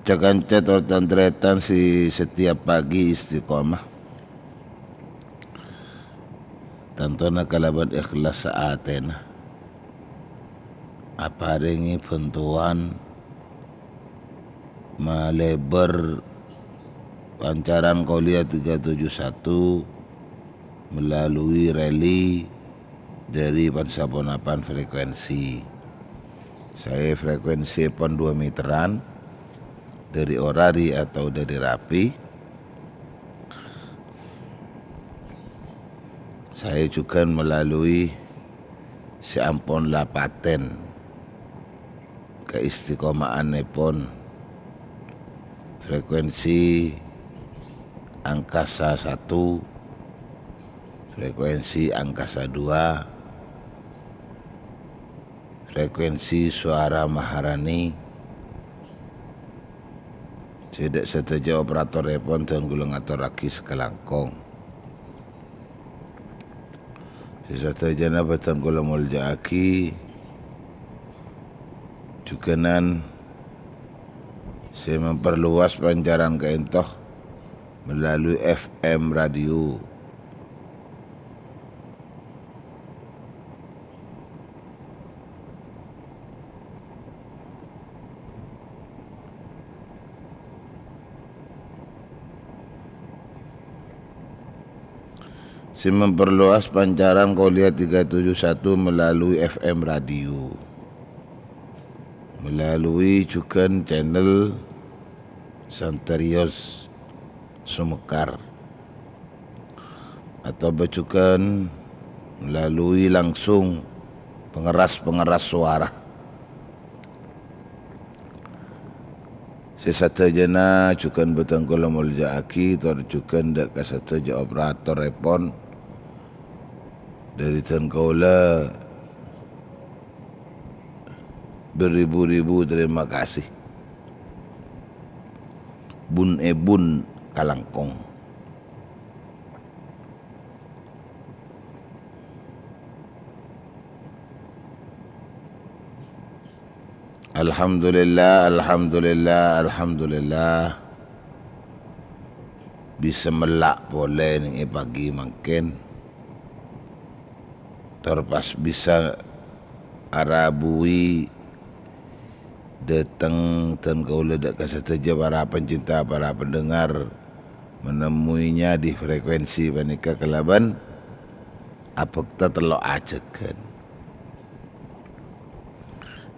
Ca-kanca tor tan-tarètan sè setiap pagi istiqomah. Tantona kalabân ikhlas saatèna aparèngè bhântowan malebâr pancaran Qouliyah tiga tujuh satu melalui rèli dâri pan-saponapan frekuensi. Saè frekuensièpon dua meteran, dâri Orari atau dâri Rapi. Saè jhughân melalui sè ampon la patèn kaistiqoma'annèpon frekuensi Angkasa satu, frekuensi Angkasa dua, frekuensi Suara Maharani. Sè dâ' sadhâjâ operatorèpon dhân kaulâ ngatorraghi sakalangkong. Sè sadhâjâna bhâdhân kaulâ molja'aghi, jhughânan sè memperluas pancaran ka'ènto melalui F M radio. Sè memperluas pancaran Qouliyah tiga tujuh satu melalui F M radio, melalui jhughân channel Santerios Sumekar, atau bâjhughân melalui langsung pengeras-pengeras suara. Sè sadhâjâna jhughân bhâdhân kaulâ molja'aghi, tor jhughân dâ' ka sadhâjâ operatorèpon. Dâri dhân kaulâ beribu-ribu terima kasih. Bun-èbun kalangkong. Alhamdulillah, alhamdulillah, alhamdulillah. Bisa mella' polè nèng è pagi mangkèn. Tor pas bisa arabuwi dâteng dhân kaulâ dâ' ka sadhâjâ para pencinta, para pendengar, menemuinya di frekuensi panèka kalabân abhâkta tello' ajâgân.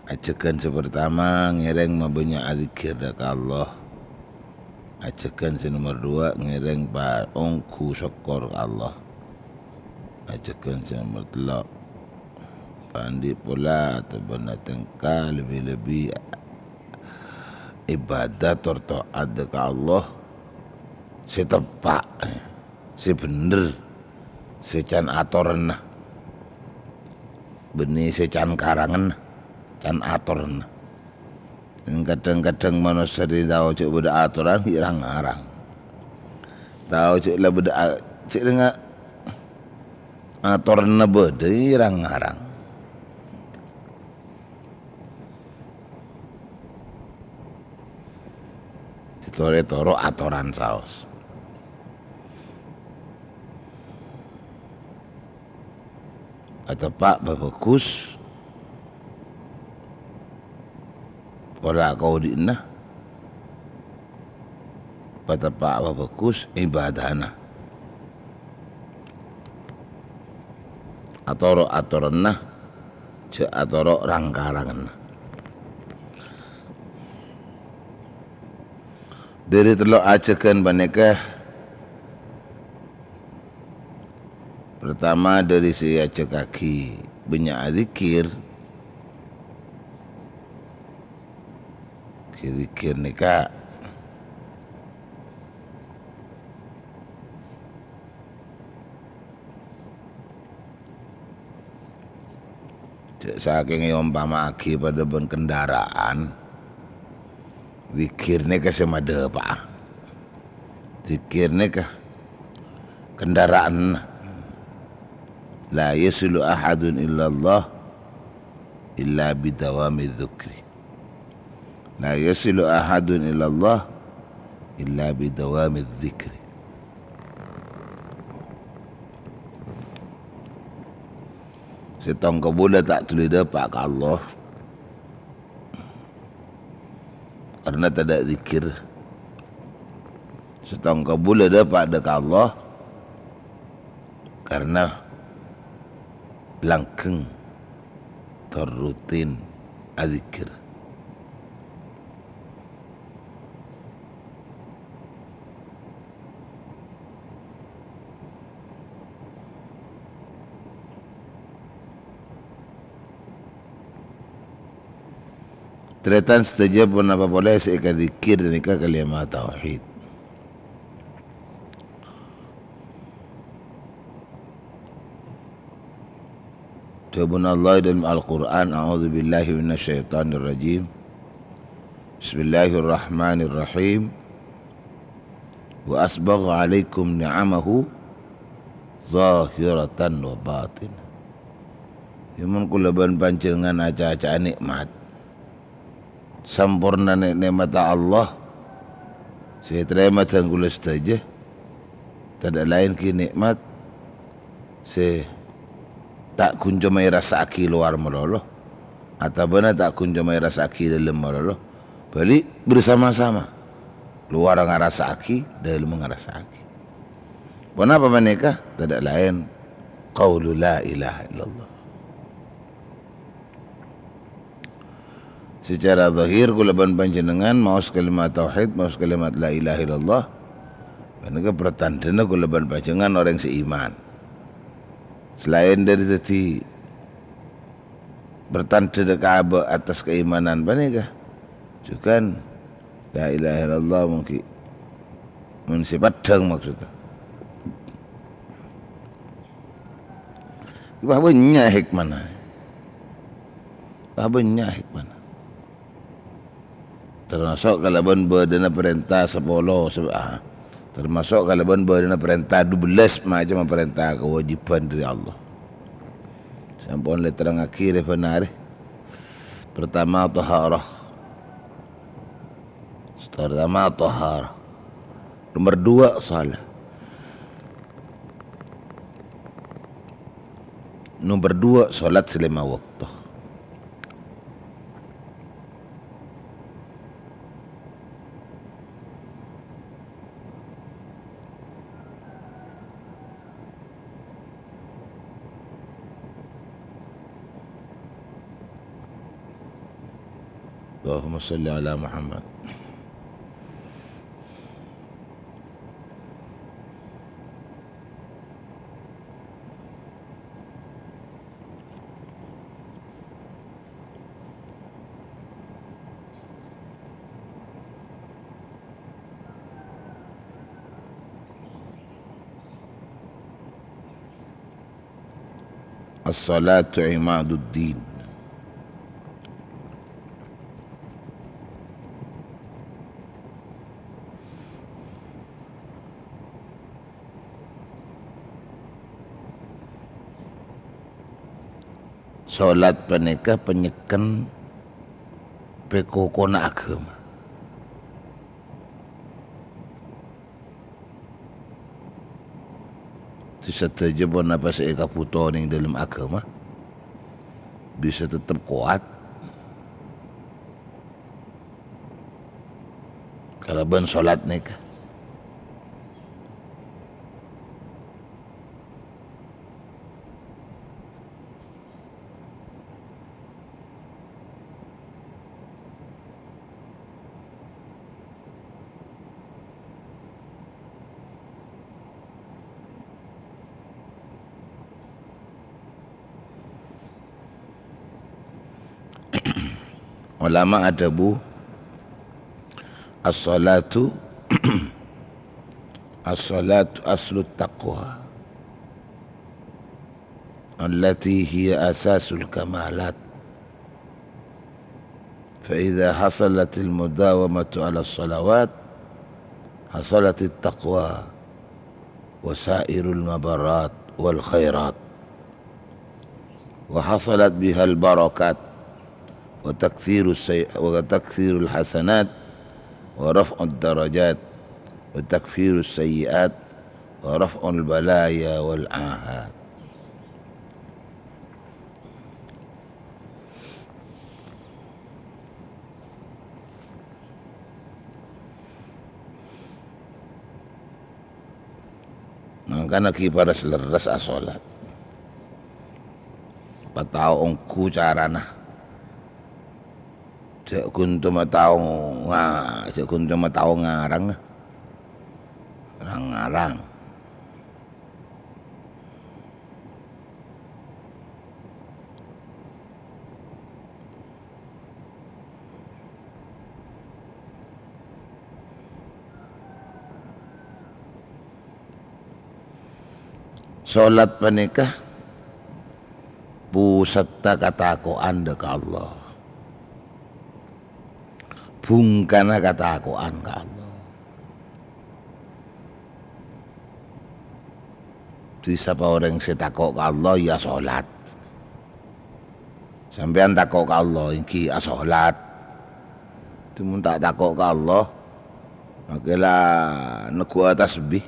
Ajhâghân sè partama, ngèrèng mabânnya' adzikkèr dâ' ka Allah. Ajhâghân sè nomer duwâ', ngèrèng pa-, ongghu sokkor ka Allah. Ajhâghân sè nomer tello', pa' andi' pola atabâna tèngka lebbi-lebbi ibadat tor ta'at dâ' ka Allah sè teppa', sè bhendher, sè can atoranna, bânnè sè can karanganna, can atoranna. Kadhâng-kadhâng manossa rè tao jhâ' bâdâ atoran, ghi' rang-ngarang. Tao jhâ' la bâdâ a-, jhâ' rèngnga atoranna bâdâ, ghi' rang-ngarang. Ètoro'-toro' atoran saos. Pateppa' pabhâghus pola kaodi'na, pateppa' pabhâghus ibadahna. Atoro' atoranna, jhâ' atoro' rang-karanganna. Dâri tello' ajhâghân panèka, partama dâri sè èajhâghâghi bânnya' adzikkèr. Ghi-, dzikkèr nèka jhâ' sakèng èompama'aghi padâ bân kendaraan, dzikkèr nèka sè madhâpa'a. Dzikkèr nèka kendaraan. La yasilu ahadun illallah illa bidawami dzikri. La yasilu ahadun illallah illa bidawami dzikri. Sèttong kabulâ ta' dhuli dâpa' ka Allah karna tadâ' dzikkèr. Sèttong kabulâ dâpa' dâ' ka Allah karna langghâng tor rutin adzikkèr. Tarètan sadhâjâ, ponapa polè sè èkadzikkèr ghânèka kalèma tauhid. Dhâbuna Allah è dâlem Al-Qur'an, "A'udzubillahi minasyaitonirrajim. Bismillahirrahmanirrahim. Wa asbagha 'alaikum ni'amahu zahiratan wa batinah." Yâ, mon kaulâ bân panjhennengngan aca-aca'a nè'mat, samporna nè-, nè'matta Allah sè ètarèma dhân kaulâ sadhâjâ, tadâ' laèn ghi' nè'mat sè ta' ghun coma èrassa'aghi lowar malolo, atabâna ta' ghun coma èrassa'aghi dâlem malolo, bâli' bersama-sama, lowar ngarassa'aghi, dâlem ngarassa'aghi. Ponapa panèka? Tadâ' laèn, qaulu la ilaha illallah. Secara zahir, kaulâ bân panjhennengngan maos kalimat tauhid, maos kalimat la ilaha illallah. Panèka pertandhâna kaulâ bân panjhennengngan orèng sè iman. Selaèn dâri dhâddhi pertandhâna kaabâ' atas kaimanan panèka, jhughân la ilaha illallah mungkin mon sè peddhâng maksudda. Wah, bânnya' hikmana. Wah, bânnya' hikmana. Termasuk kalabân bâdâna parènta sapolo, sab-, ah, termasuk kalabân bâdâna parènta dubellâs macemma parènta kawâjibhân dâri Allah. Sampon lè terrangngaghi rè bân arè. Pertama, taharah. Pertama, taharah. Nomer duwâ', shalat. Nomer duwâ', shalat sè lèma bâkto. اللهم صل على محمد. As-salatu imaduddin. Salat panèka panyèkken pèkokona aghâma. Sadhâjâ ponapa sè èkabhuto neng dâlem aghâma bisa tettep kowat kalabân salat nèka. Ulama adhâbu, "As-salatu, as-salatu aslut taqwa, allati hiya asasul kamalat." فإذا حصلت المداومة على الصلوات حصلت التقوى وسائر المبرات والخيرات، وحصلت بها البركات وتكثير السي-، وتكثير الحسنات ورفع الدرجات وتكفير السيئات ورفع البلايا والآفات. Mangkana ghi' pares lerres asolat. Patao ongghu carana. Jhâ' ghun coma tao nga-, jhâ' ghun coma tao ngarang. Rang-ngarang. Salat panèka pusetta katako'an dâ' ka Allah. Bhungkana katako'an ka Allah. Dhâddhi, sapa orèng sè tako' ka Allah, ya asolat. Sampèyan tako' ka Allah, èngghi asolat. Dhâddhi, mon ta' tako' ka Allah, makè la neggu'a tasbih.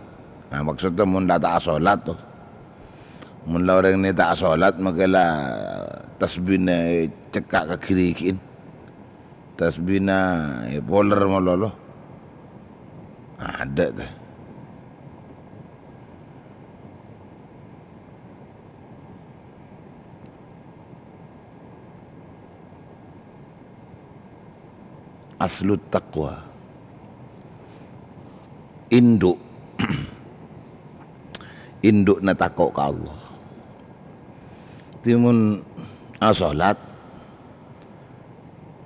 Nah, maksodda mon la ta' asolat, to. Mon la orèng nè ta' asolat, makè la tasbihna ècekka' ka ghirighina. Tasbihna èpoler malolo. Adâ', ta. Aslut taqwa. Indhu'. Indhu'na tako' ka Allah. Dhâddhi mon asolat,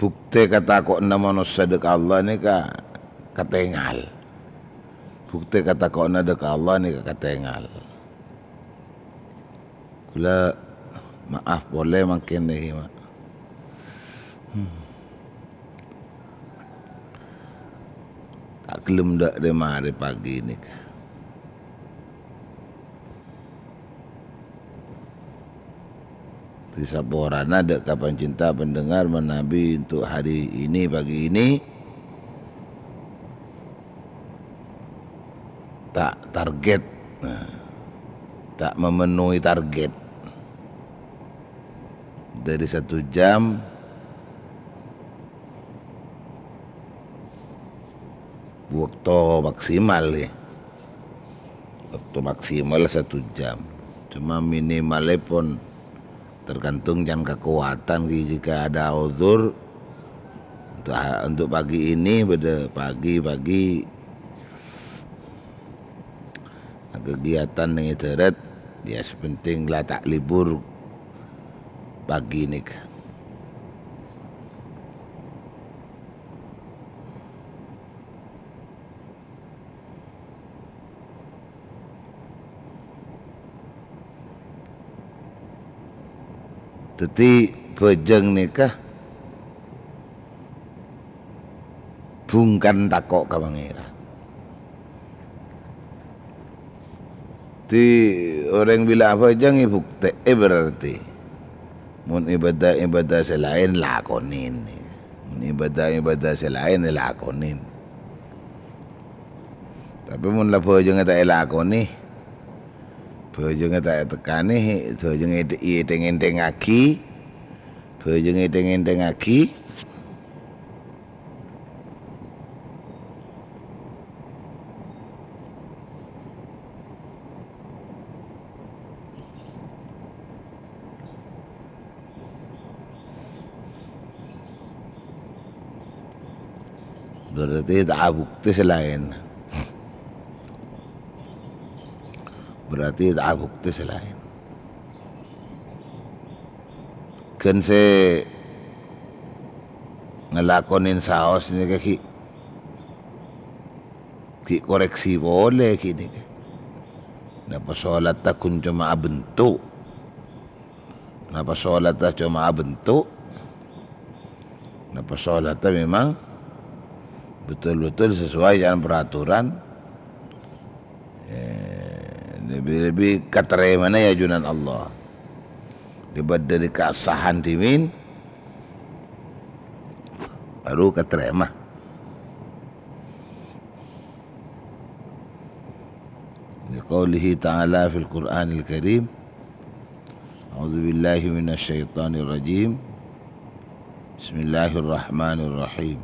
Buktè katako'na manossa dâ' ka Allah nèka katèngal. Buktè katako'na dâ' ka Allah nèka katèngal. Kaulâ maaf polè mangkèn nèka, Ma'. Hmm. Ta' ghellem dâ' rè-marè pagi nèka. Disaporana dâ' ka pancinta pendengar manabi untuk hari ini, pagi ini, ta' target, nah, ta' memenuhi target. Dari satu jam, waktu maksimal, ya. Waktu maksimal satu jam. Cuma minimalnya pon tergantung can kekuatan, jika ada uzur, Ta-, untuk pagi ini, pada pagi-pagi kegiatan neng darat, ya, sepenting la ta' libur pagi nèka. Dhâddhi, bhâjâng nèka bungkana tako' ka Pangèran. Dhâddhi, orèng bilâ abhâjâng èbhuktè'è berarti. Mon ibadah-ibadah sè laèn lakonè. Mon ibadah-ibadah sè laèn èlakonè. Tapè mon la bhâjângnga ta' èlakonè, bhâjângnga ta' ètekkanè, bhâjângnga èdheng-èdhengngaghi, bhâjângnga èdheng-èdhengngaghi, berarti ta' abhuktè sè laèn. Berarti ta' abhuktè sè laèn. Ghân sè ngalakonè saos nèka ghi', ghi' koreksi polè ghi' nèka. Napa solatta ghun coma abentuk? Napa solatta coma abentuk? Napa solatta memang betul-betul sesuai dengan peraturan? Eh, lebih-lebih katarèmana è ajunan Allah. Lebat dhâri kasahan dhimèn, baru katarèma. Liqaulihi ta'ala fil Qur'anil Karim, a'udzu billahi minasy syaithanir rajim. Bismillahirrahmanirrahim.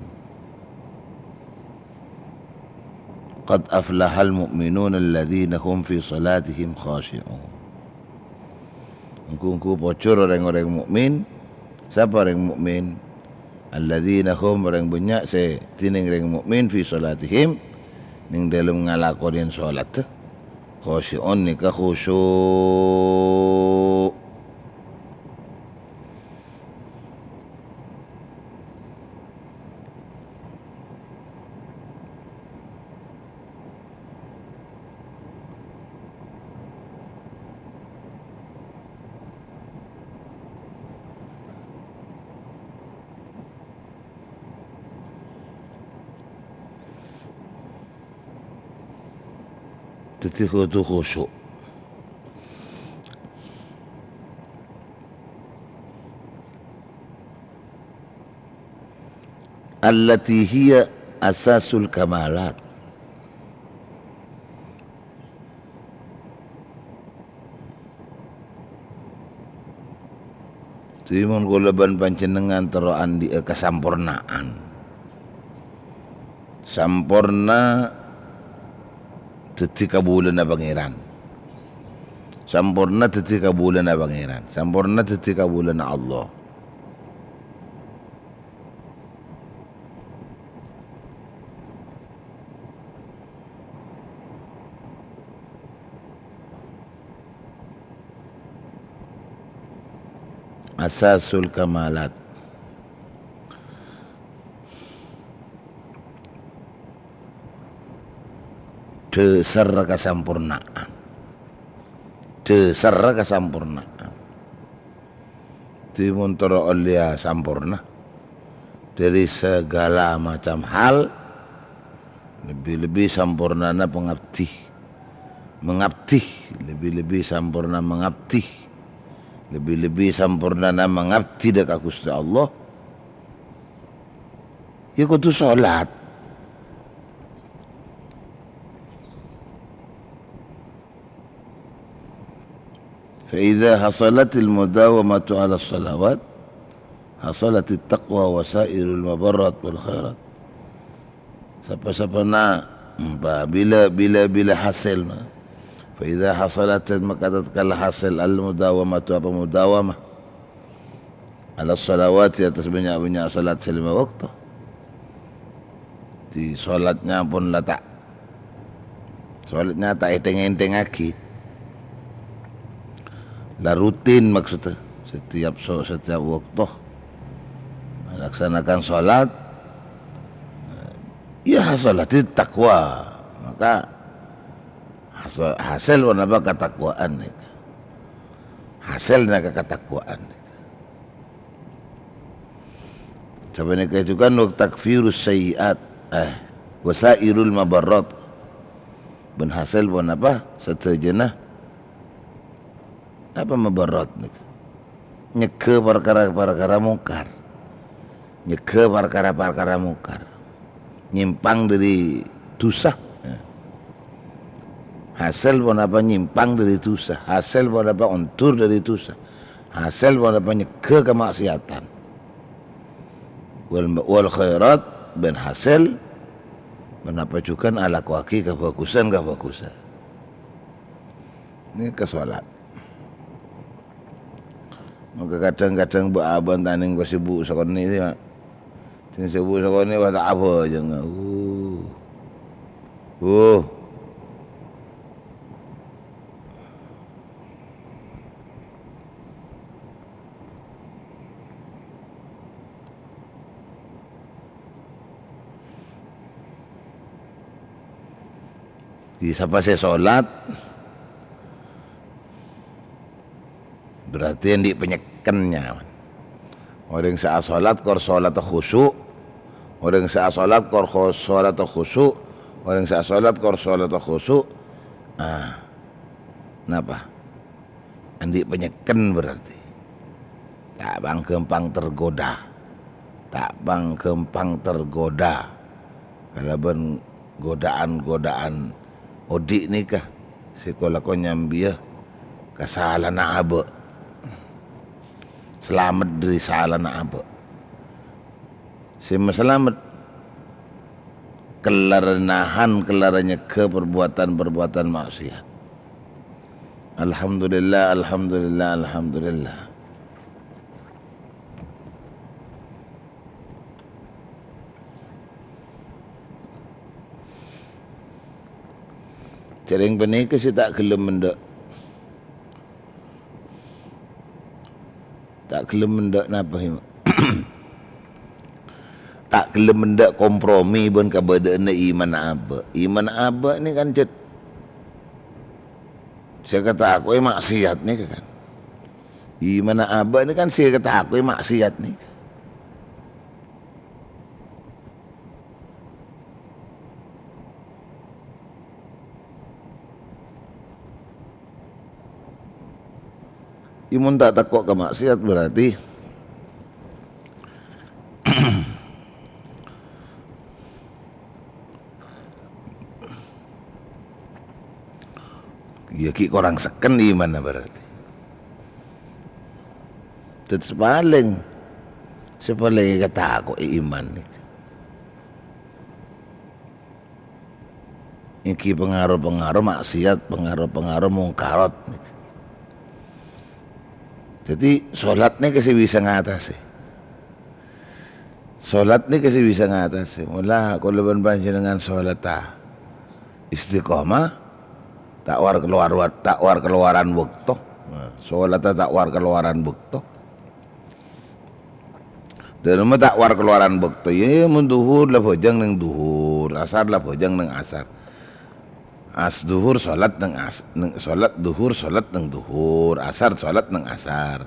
Qad aflahal mu'minuna alladzina hum fi shalatihim khashi'un. Ongghu-ongghu pojhur rèng-orèng mukmin. Sapa rèng mukmin? Alladzina hum, orèng bânnya' sè dhinèng rèng mukmin, fi shalatihim, neng dhâlem ngalakonè solatta, khashi'un, nèka khusyuk. Dhâddhi kodhu khusyuk. Allati hiya asasul kamalat. Dhâddhi, mon kaulâ bân panjhennengngan terro andi'â kasampornaan. Samporna dhâddhi kabulâna Pangèran. Samporna dhâddhi kabulâna Pangèran. Samporna dhâddhi kabulâna Allah. Asasul kamalat. Dhâsarra kasampornaan. Dhâsarra kasampornaan. Dhâddhi mon terro ollèya samporna dhâri saghâlâ macam hal, lebbi-lebbi sampornana pangabdi. Mangabdi, lebbi-lebbi samporna mangabdi. Lebbi-lebbi sampornana mangabdi dâ' ka Ghustè Allah. Ya kodhu sholat. Fa idza hasalatil mudawamatu 'ala shalawat, hasalatit taqwa wa sairul mabarrat wal khairat. Sapa-sapana, empa, bilâ, bilâ, bilâ hasil, ma. Fa idza hasalat, maka tatkala hasil, al mudawamatu, apa mudawamah, 'ala shalawati, atas bânnya'-bânnya' salat sè lèma bâkto. Di sholatnya pun la ta', sholatnya ta' èntèng-èntèngngaghi. La rutin maksudnya. Setiap so-, setiap waktu melaksanakan sholat, ya, hasil dari takwa. Maka hasil, hasil pon apa katakwaan nèka. Hasilnya katakwaan nèka. Sapanèka jhughân wa takfirus sayyi'at, eh, wa sairul madarrat. Bân hasil pon apa sadhâjâna apa madarrat nèka. Nyegghâ parkara-parkara mungkar. Nyegghâ parkara-parkara mungkar. Nyimpang dâri dhusa. Hasil pon apa nyimpang dâri dhusa. Hasil pon apa ondur dâri dhusa. Hasil pon apa nyegghâ kamaksiatan. Wal, wal khairat bân hasil pon apa jhughân alakowaghi kabhâghusân-kabhâghusân. Nèka sholat. Mangka kadhâng-kadhâng bâ'-abâ'ân tanèng pasibuk sakonè' sè, Mak. Sè sibuk sakonè' wah ta' abhâjâng. Uh. Uh. Di sapa sè sholat, berarti andi' panyekkenna. Orèng sè asholat kor sholata khusyuk, orèng sè asholat kor kho-, sholata khusyuk, orèng sè asholat kor sholata khusyuk. Ah, napa? Andi' panyekken berarti. Ta' pang-ghâmpang tergoda. Ta' pang-ghâmpang tergoda kalabân godaan-godaan odi' nèka sè ko-, lako nyambiyâ ka salana abâ'. Salamet dâri salana abâ'. Sè masalamet, kellar nahan, kellar nyegghâ parbuatan-parbuatan maksiat. Alhamdulillah, alhamdulillah, alhamdulillah. Jhâreng panèka sè ta' ghellem endâ'. Ta' ghellem endâ' napa, Hima? Ta' ghellem endâ' kompromi bân kabâdâ'ânna imanna abâ'. Imanna abâ' nèka kan cè', sè èkatako'è maksiat nèka kan. Imanna abâ' nèka kan sè èkatako'è maksiat nèka. Yâ, mon ta' tako' ka maksiat, berarti yâ ghi' korang sekken imanna berarti. Terros palèng, sè palèng èkatako'è iman nèka. Èngghi pangaro-pangaro maksiat, pangaro-pangaro mungkarat. Dhâddhi, sholat nèka sè bisa ngatasè. Sholat nèka sè bisa ngatasè. Mula kaulâ bân panjhennengan sholata istiqomah, ta' war kalowar-, ta' war kalowaran bâkto. Nah, sholata ta' war kalowaran bâkto. Dhâlemma ta' war kalowaran bâkto, yâ, mon dhuhur la bhâjâng neng dhuhur, asar la bhâjâng neng asar. As-, dhuhur sholat neng as-, neng, sholat dhuhur, sholat neng dhuhur, asar sholat neng asar.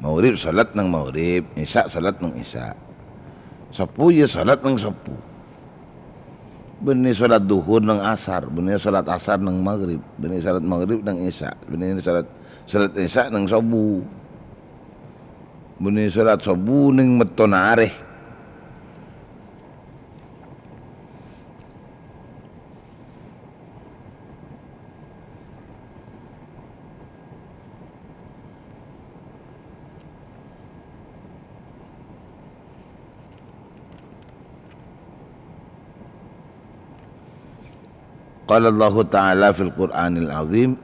Maghrib sholat neng maghrib, isya sholat neng isya. Sabbhu yâ sholat neng sabbhu. Bânnè sholat dhuhur neng asar, bânnè sholat asar neng maghrib, bânnè sholat maghrib neng isya, bânnè sholat, sholat isya neng sabbhu. Bânnè sholat sabbhu neng mettona arè. Qala Allahu Ta'ala fil Qur'anil Azim,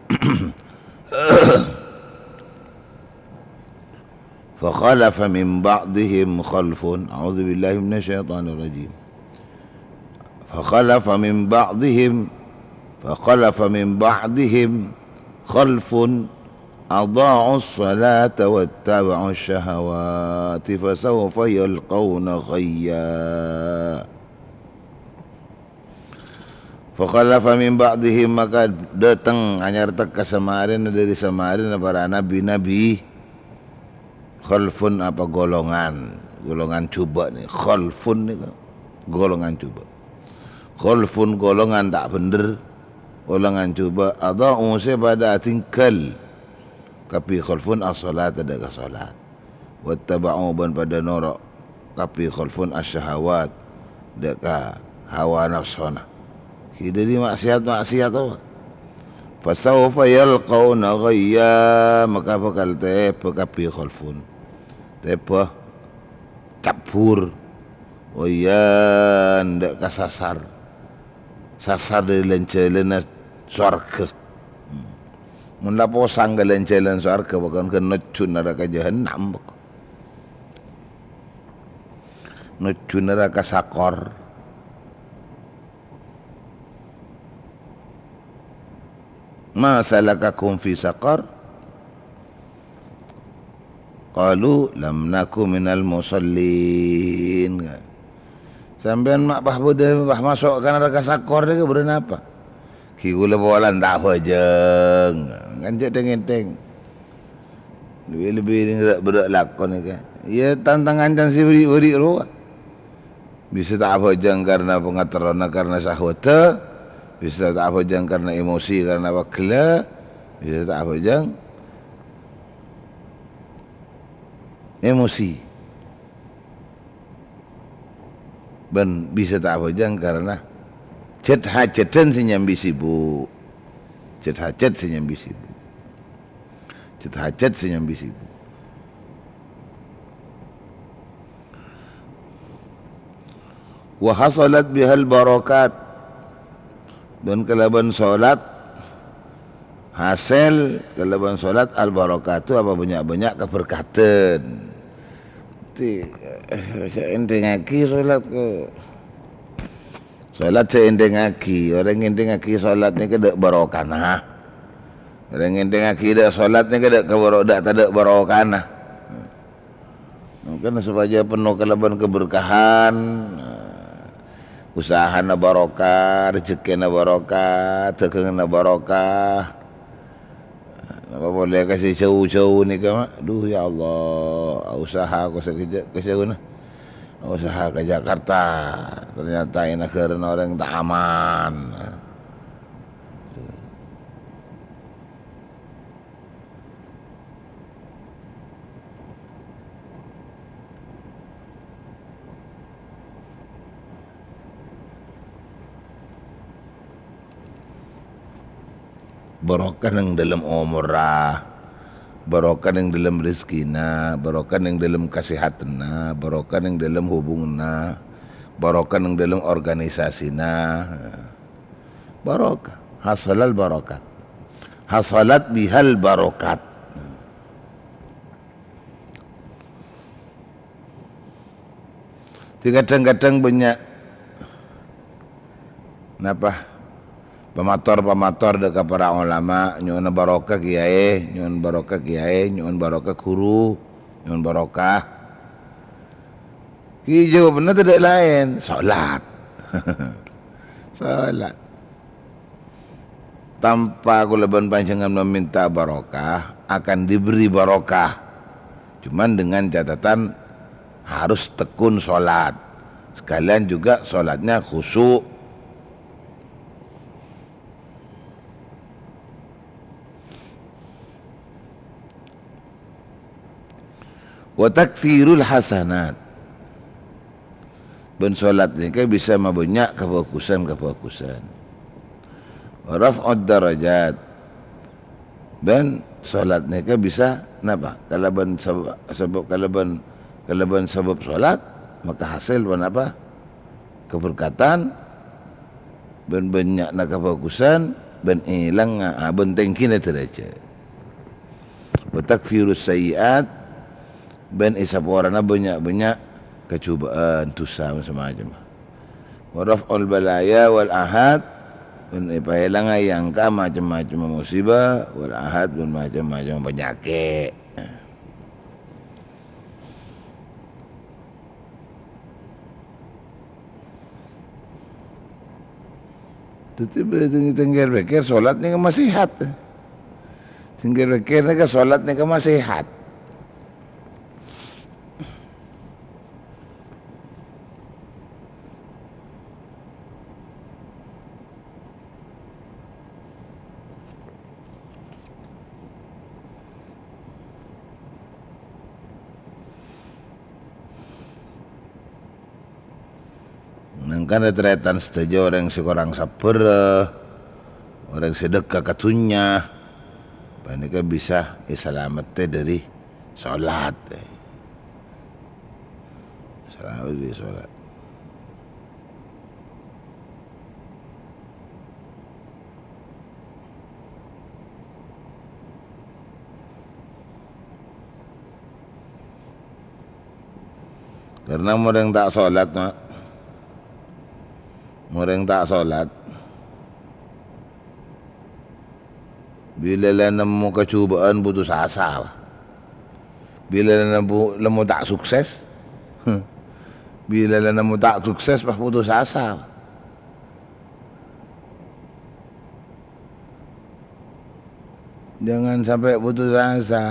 "Fa khalafa min ba'dihim khalfun." A'udzu billahi minasy syaithanir rajim. Fa khalafa min ba'dihim, fa khalafa min ba'dihim khalfun adha'us salata wattaba'us syahawati fasawfa yalqauna ghayya. Fa khalafa min ba'dihim, maka dâteng, anyarta ka samarèna dâri samarèna para nabi-nabi, khalfun, apa, golongan, golongan jhubâ' nè, khalfun nèka golongan jhubâ'. Khalfun, golongan ta' bhendher, golongan jhubâ', adha'u, sè padâ adhingghâl, kabbhi khalfun, as-shalata, dâ' ka shalat. Wattaba'u, bân padâ noro', kabbhi khalfun, asy-syahawat, dâ' ka hawa nafsona. Ghi' dâri maksiat-maksiat apa? Fasawfa yalqauna ghayya, maka bhâkal tèbâ kabbhi khalfun. Tèbâ, cabbhur. Oh iyâ, dâ' ka sasar. Sasar dâri lan-jhâlânna sowarghâ. Hmm. Mon la posang ka lan-jhâlân sowarghâ, bhâkal nojjhu naraka jahannam. Nojjhu naraka Saqar. "Ma salakakum fi saqar?" Qalu, "Lam naku minal musallin." Sampèyan ma' pas bâdâ, pas maso' ka naraka Saqar nèka bârâ napa? Ghi' kaulâ polana ta' abhâjâng. Kan jhâ' dhing-èdhing. Lebbi-lebbi nèng ra-, bârâ lakon nèka. Iyâ, tan-, tan-, ngancana sè bâri'-bâri' rowa. Bisa ta' abhâjâng karna pangaterrona, karna sahwâddhâ, bisa ta' abhâjâng karna emosi, karna pegghellâ', bisa ta' abhâjâng emosi. Bân bisa ta' abhâjâng karna jhât-hajhâdhân sè nyambi sibuk. Jhât-hajhât sè nyambi sibuk. Jhât-hajhât sè nyambi sibuk. Wa hasalat bihal barakat. Bân kalabân salat hasèl, kalabân salat al-barakatu, apa bânnya'-bânnya' kaberkadhân. Ti-, sè ènthèngngaghi salat ko-, Salat sè ènthèngngaghi, orèng ènthèngngaghi salat nèka dâ' barokana. Orèng ènthèngngaghi dâ' salat nèka dâ' kabaro-, dâ', tadâ' barokana. Mangkana sopajâ penno kalabân kaberkahan, usahana barokah, rejekkèna barokah, dhâgângnganna barokah. Napa polè ka sè jhâu-jhâu nèka, Ma'? Duh, ya Allah, usaha ko sakejjhâ' ka jhâuna. Usaha ka Jakarta. Ternyata è naghârâna orèng ta' aman. Barokah neng dâlem omorra, barokah neng dâlem rejekkèna, barokah neng dâlem kasehatanna, barokah neng dâlem hubunganna, barokah neng dâlem organisasina. Barokah, hasalal barokat. Hasalat bihal barokat. Di kadhâng-kadhâng bânnya', napa, pamator-pamator dâ' ka para olama, nyo'ona barokah kiyaè, nyo'on barokah kiyaè, nyo'on barokah ghuru, nyo'on barokah. Ki jawabanna tadâ' laèn, salat. Salat. Tanpa kaulâ bân panjhennengngan meminta barokah, akan diberi barokah. Cuman dengan catatan harus tekun sholat. Sekalian juga sholatnya khusyuk. Wa taktsirul hasanat. Bân sholat nèka bisa mabânnya' kabhâghusân-kabhâghusân. Wa raf'ud darajat. Bân sholat nèka bisa napa? Kalabân sab-, sabâb, kalabân, kalabân sabâb sholat, maka hasil bân apa? Kaberkatan, bân bânnya'na kabhâghusân, bân èlang, ah, bân tèngghina dârâjât. Wa takfirus sayyi'at, bân èsaporana bânnya'-bânnya' kajhubâ'ân, dhusa, samacemma. Wa raf'ul balaya wal ahad, bân èpaèlanga è angka macem-macem musiba, wal ahad, bân macem-macem panyakè'. Dhâddhi, bâ-, tèng-, tèngghâr pèkkèr, solat nèka ma' sehat. Tèngghâr pèkkèr nèka, solat nèka ma' sehat. Mangkana, tarètan sadhâjâ, orèng sè korang sabbhârrâ, orèng sè dhâkka ka dhunnya, panèka bisa èsalamettè dhâri solat. Salamet dhâri solat. Karna mon orèng ta' solat, ma', mon orèng ta' solat, bilâ la nemmo kajhubâ'ân, putus asa, wa. Bilâ la nemmo, nemmo ta' sukses, bilâ la nemmo ta' sukses, pas putus asa, wa. Jangan sampai putus asa.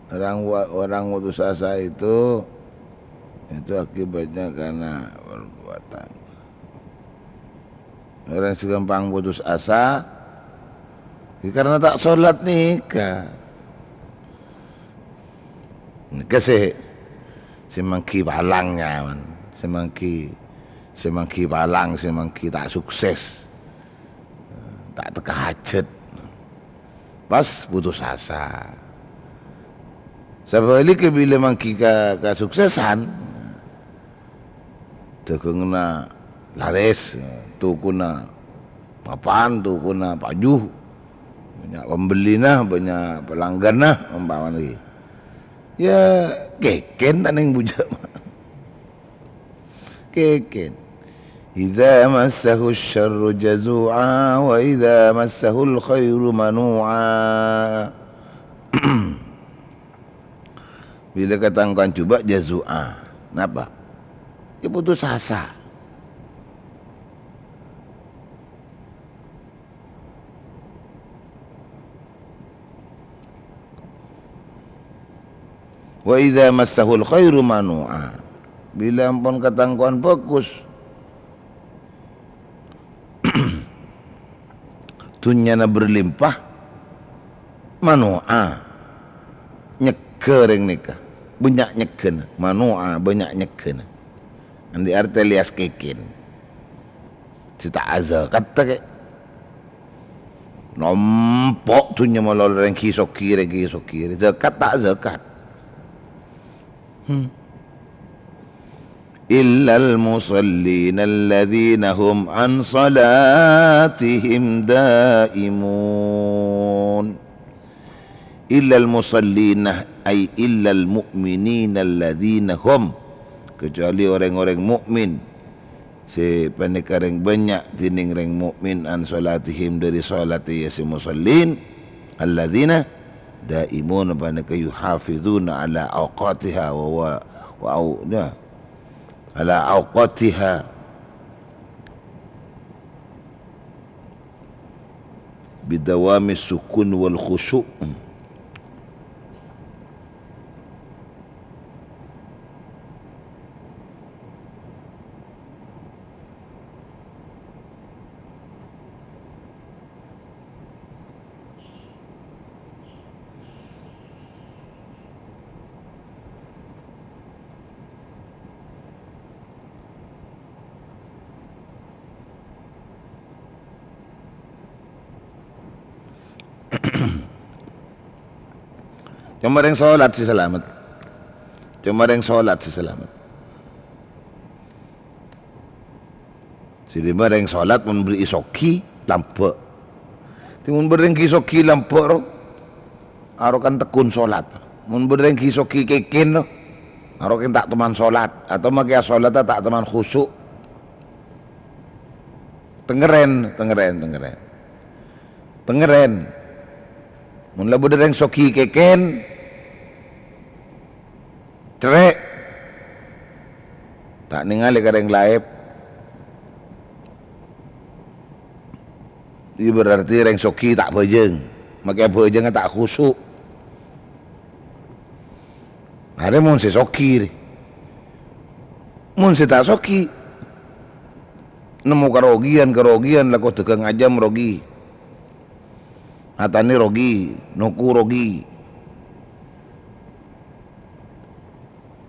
Orang wa-, orang putus asa itu, itu akibatnya karena perbuatan. Orang sè ghâmpang putus asa, ya karena ta' solat nèka. Nèka sè, sè mangghi palang, nyaman. Sè mangghi, sè mangghi palang, sè mangghi ta' sukses. Ta' tekka hajhât. Pas putus asa. Sabhâligghâ, bilâ mangghi ka-, kasuksesan, dhâghângnga larès, tokona mapan, tokona paju, bânnya' pembellina, bânnya' pelangganna, ompamana ghi. Ya, kèkèn ta' nèng bujâ'. Kèkèn. "Idza massahu syarru jazu'a, wa idza massahul khairu manu'a." Bilâ katangko'an jhubâ' jazu'a. Napa? Ya, putus asa. "Wa idza massahul khairu manu'a." Bilâ ampon katangko'an bhâghus, dhunnyana berlimpah, manu'a, nyegghâ orèng nèka, bânnya' nyegghâna, manu'a, bânnya' nyegghâna. Andi' artè lèyas kèkèn. Sè ta' azakat ta' kè. Nompo' dhunnya malolo, rèng ghi-soghi, rèng ghi-soghi. Zakat ta' zakat. Hmm. "Illal musallina alladzina hum an salatihim daimun." Illal musallina, ay illal mu'minina alladzina hum, kecuali orèng-orèng mukmin sè panèka rèng bânnya' dhinèng rèng mukmin, an shalatihim, dhâri shalat, ya, sè musallin, alladzina daimun, panèka yuhafizuna ala awqatiha wa, wa, wa au-, ya, ala awqatiha. Bidawami sukun wal khusyu'. Coma rèng sholat sè salamet. Coma rèng sholat sè salamet. Sè lèma rèng sholat mon bâri' soghi, lambâ'. Tè mon bâri' rèng ghi' soghi lambâ' ro, aro kan tekun sholat. Mon bâri' rèng ghi' soghi kèkèn ro, Aro kèng ta' toman solat, atau makè asolatta ta' toman khusu'. Tengngèrèn, tengngèrèn, tengngèrèn. Tengngèrèn. Mon la bâdâ rèng soghi kèkèn, cerrè', ta' nèngalè ka rèng laèp. Iyâ berarti rèng soghi ta' bhâjâng. Makè bhâjângnga ta' khusu'. Arèya mon sè soghi, rè. Mon sè ta' soghi, nemmo karogiyan, karogiyan, lako dhâghâng ajâm rogi. Atanè rogi, noko rogi.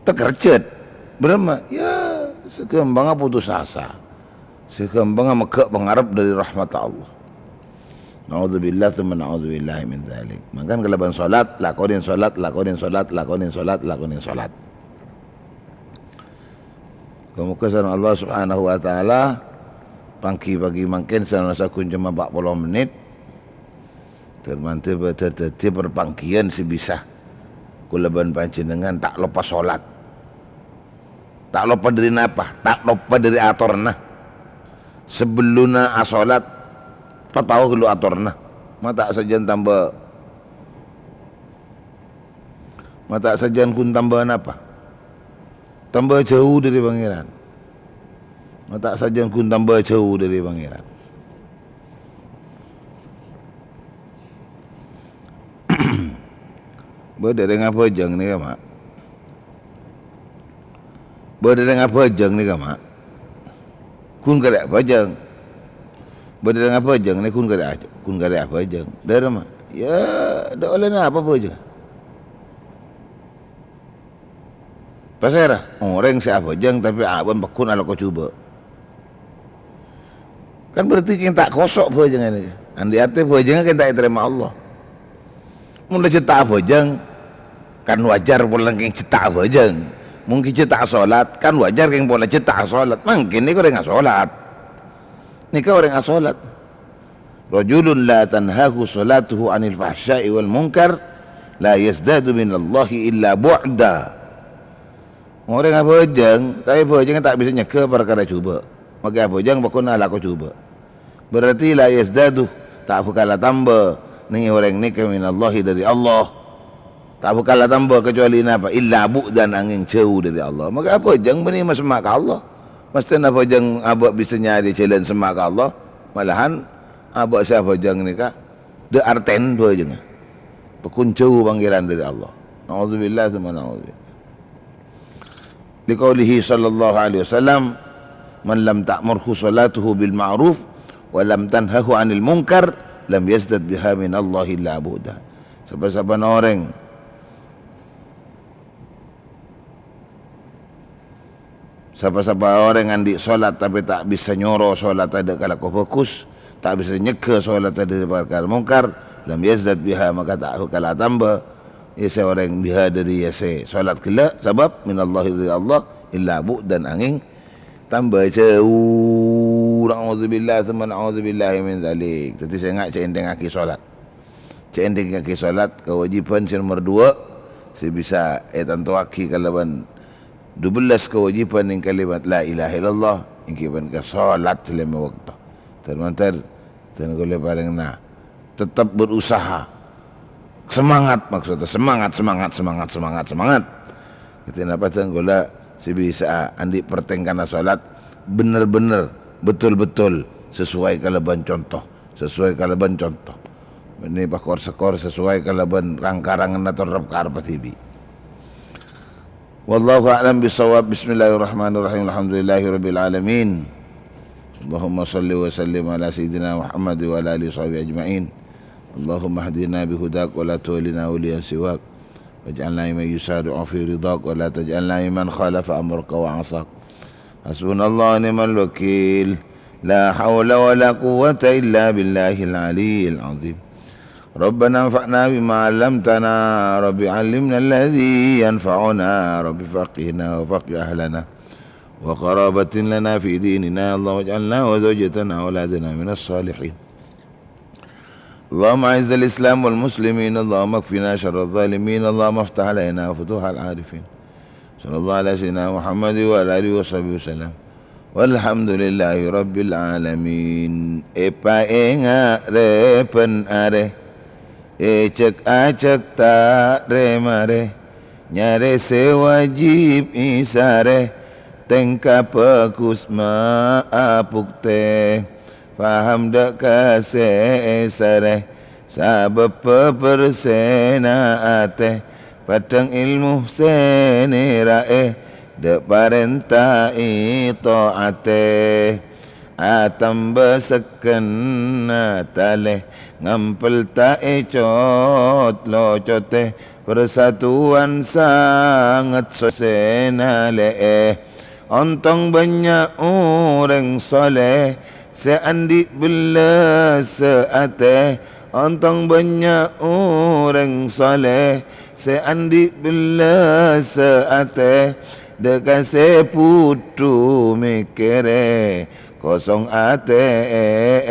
Takerjhât. Bârâmma? Yâ, saghâmpângnga putus asa. Saghâmpângnga megghâ' pangarep dâri rahmatta Allah. Na'udzubillah, tsumma na'udzubillahi min dzalik. Mangkana kalabân solat, lakonè solat, lakonè solat, lakonè solat, lakonè solat. Moghâ-moghâ sareng Allah Subhanahu wa Ta'ala, panggi-panggi mangkèn sanassa ghun coma empat puluh menit, dâr-mandâr bâdâ dhâddhi parpangghiyân sè bisa kaulâ bân panjhennengngan ta' loppa solat. Ta' loppa dâri napa? Ta' loppa dâri atorna. Sabellunna asolat, patao ghâllu atorna. Ma' ta' sajân tamba, ma' ta' sajân ghun tamba napa? Tamba jhâu dâri Pangèran. Ma' ta' sajân ghun tamba jhâu dâri Pangèran. Bâdâ rèng abhâjâng nèka, Ma'. Bâdâ rèng abhâjâng nèka, Ma'. Ghun karè abhâjâng. Bâdâ rèng abhâjâng nèka ghun karè aj-, ghun karè abhâjâng. Dârâmma? Yâ, dâ' ollè napa bhâjâng? Pasèra? Orèng sè abhâjâng tapè abâ'na pagghun alako jhubâ'. Kan berarti kèng ta' khoso' bhâjângnga nèka. Andi' atè bhâjângnga kèng ta' ètarèma Allah. Mon la jhâ' ta' abhâjâng, kan wajar polana kèng jhâ' ta' abhâjâng. Mon kèng jhâ' ta' asolat, kan wajar kèng pola jhâ' ta' asolat. Mangkèn nèka orèng asolat. Nèka orèng asolat. Rajulun la tanhahu sholatuhu 'anil fahsya'i wal munkar, la yazdadu minallahi illa bu'da. Orèng abhâjâng, tapè bhâjângnga ta' bisa nyegghâ parkara jhubâ'. Makè abhâjâng pagghun alako jhubâ'. Berarti la yazdadu, ta' bhâkal atamba nèng è orèng nèka minallahi dâri Allah. Ta' bhâkal atamba kacobâli napa? Illa bu'dan, angèng jhâu dâri Allah. Makè abhâjâng bânnè masemma' ka Allah. Masthèna abhâjâng abâ' bisa nyarè jhâlân semma' ka Allah. Malahan abâ' sè abhâjâng nèka dâ' artèn bhâjângnga. Pagghun jhâu Pangèran dâri Allah. Na'udzubillah, tsumma na'udzubillah. Liqaulihi sallallahu alaihi wasallam, "Man lam ta'murhu sholatuhu bil ma'ruf wa lam tanhahu 'anil munkar, lam yazdad biha minallahi illa bu'da." Sapa-sapa orèng, sapa-sapa orèng andi' solat tapè ta' bisa nyoro solatta dâ' kalako bhâghus, ta' bisa nyegghâ solatta dâri parkara mongkar, lam yazdad biha, maka ta' bhâkal atamba, ya, sè orèng biha dâri, ya, sè solat ghellâ', sabâb minallahi, dâri Allah, illa bu'dan, angèng tamba jhâu. Na'udzubillah, tsumma na'udzubillahi min dzalik. Dhâddhi, sènga' jhâ' ènthèngngaghi solat. Jhâ' ènthèngngaghi solat, kawâjibhân sè nomer duwâ', sè bisa ètantowaghi kalabân dubellâs kawâjibhân nèng kalimat la ilaha illallah, èngghi panèka solat sè lèma bâkto. Dhân-mandhân, dhân kaulâ parèngana, tetep berusaha. Semangat, maksudnya semangat, semangat, semangat, semangat, semangat. Dhâddhi napa dhân kaulâ sè bisa andi' partèngkana solat bener-bener, betul-betul sesuai kalabân conto. Sesuai kalabân conto. Bânnè pakor-sekor sesuai kalabân rang-karanganna torep karebbhâ dhibi'. Wallahu a'lam bissawab. Bismillahirrahmanirrahim. Alhamdulillahirabbil alamin. Allahumma shalli wa sallim ala sayyidina Muhammad wa ala alihi wa sahbihi ajma'in. Allahumma hdina bihudak wa la tuwallina waliyan siwak. Waj'alna mimman yusari'u fi ridhak wa la taj'alna mimman khalafa amraka wa 'asak. Hasbunallahu wa ni'mal wakil. La haula wa la quwwata illa billahil aliyyil azim. Rabbana anfa'na bima 'allamtana, Rabbi 'allimna alladhi yanfa'una, Rabbi faqqihna wa faqqih ahlana wa qarabatin lana fi dinina, Allahumma ij'alna wa zawjatana wa auladana minas salihin. اللهم أعز الإسلام والمسلمين، اللهم اكفنا شر الظالمين، اللهم افتح علينا فتوح العارفين، Sallallahu ala sayyidina Muhammad wa ala alihi wa sahbihi wasallam. Walhamdulillahi rabbil alamin. Èpaènga' rè bân arè, èjhâk-ajhâk ta' rè-marè, nyarè sè wajib èsarè, tèngka bhâghus ma' abhuktè. Paham dâ' ka sè èsarè, sabâbbhâ bhersèna atè, paddhâng èlmo sè nèra'è, dâ' parènta èto'atè. Atamba segghenna talè, ngampèl ta' ècot-locotè, parsatuwan sanget sosèna lè'è. Ontong bânnya' orèng soleh sè andi' bellâs atè, ontong bânnya' orèng soleh sè andi' bellâs atè, dâ' ka sè bhudhu mèkkèrè, kosong atè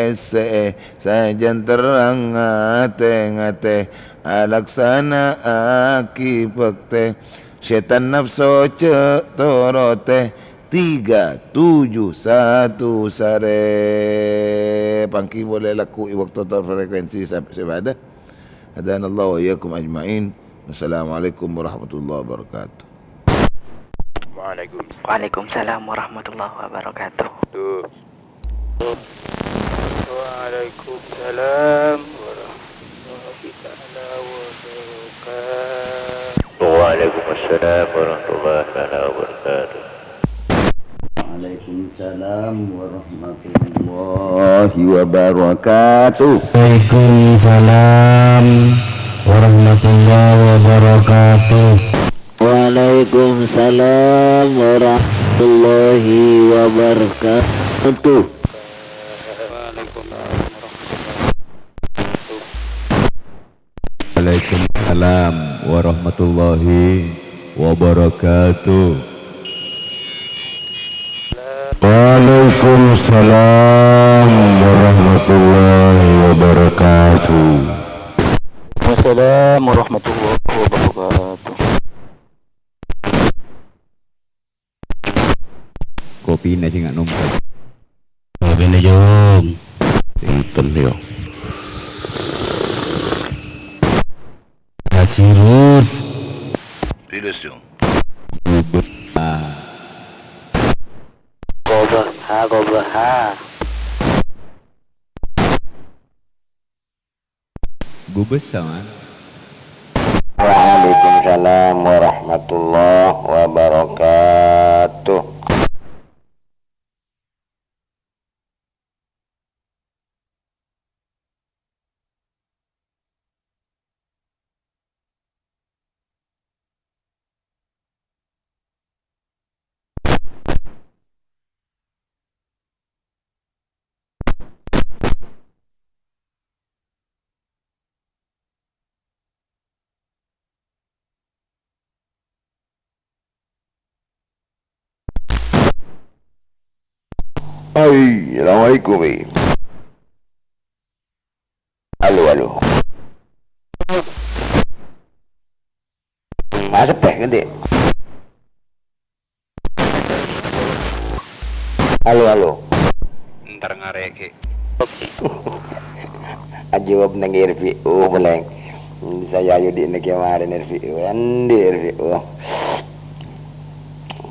èssè'è, sajân terrang atè-ngatè, alaksana'aghi bhâktè. Sètan napso jhâ' torotè, tiga tujuh satu sarè. Pangghi polè lagghu è bâkto tor frekuensi sab-, sè bâdâ. Hadanallahu wa iyyakum ajma'in. Wassalamualaikum warahmatullahi wabarakatuh. Waalaikum. Waalaikumsalam warahmatullahi wabarakatuh. Tuh. Waalaikumsalam warahmatullahi taala wabarakatuh. Waalaikumsalam warahmatullahi taala wabarakatuh. Waalaikumsalam warahmatullahi wabarakatuh. Waalaikumsalam warahmatullahi wabarakatuh. Waalaikumsalam warahmatullahi wabarakatuh. Waalaikumsalam warahmatullahi wabarakatuh. Waalaikumsalam warahmatullahi wabarakatuh. Waalaikumsalam warahmatullahi wabarakatuh. Kopina sè nga' nompa. Kopina, Jung. Pinten, yo? Kasirut. Pilus, Jung. Bubut. Ah. Kobaha, kobaha. Gubes, Saman. Waalaikumsalam warahmatullahi wabarakatuh. Ai, assalamualaikum, eh. Halo, halo. Masepe, ngendi? Halo, halo. Entar ngareke. Ajawab nang R P U, Bang. Saya ayo di neke kemarin R P U. Endi R P U?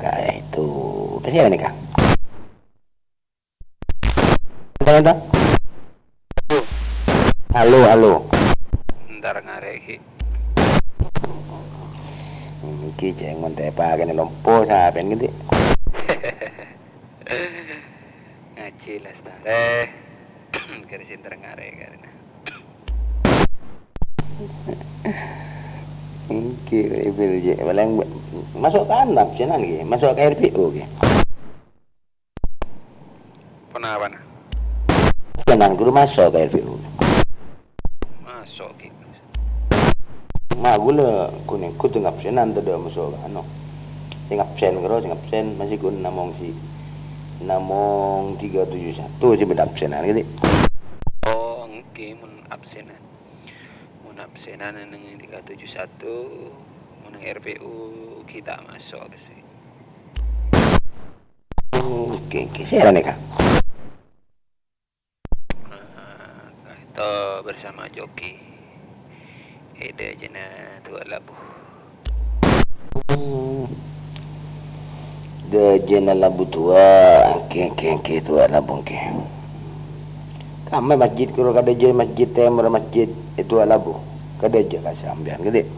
Kayak itu. Apa sih ini, Kang? Enten, enten. Halo, halo. Entar ngareke. Iki ceng mon tepakene lompo sampeyan ngendi? Ngaji lestare. Kare sing entar ngareke karena. Iki ibil je, paling masuk ke anda, sinan iki, masuk ke R P U iki. Ponapana? Sinan guru masuk ke R P U. Masuk ki. Ma gula kuning kudu ngabsenan tadi masuk ke anu. Sing absen karo, sing absen masih kun namong si, namong tiga tujuh satu sih beda absenan gitu. Oh, nggih, mun absenan. Mun absenan neng tiga tujuh satu, mun neng R P U Kita masuk ke sini. Oke, oke. Sèra nèka? Eh, Kak Ito bersama Joki. È dâjâna Towa Labu. Hmm. Dâjâna Labu Towa. Oke, oke, oke. Towa Labu, oke. Kamma masjid ghuru kadâjâ masjid tèmor masjid è Towa Labu. Kadâjâ ka sampèyan, ghi.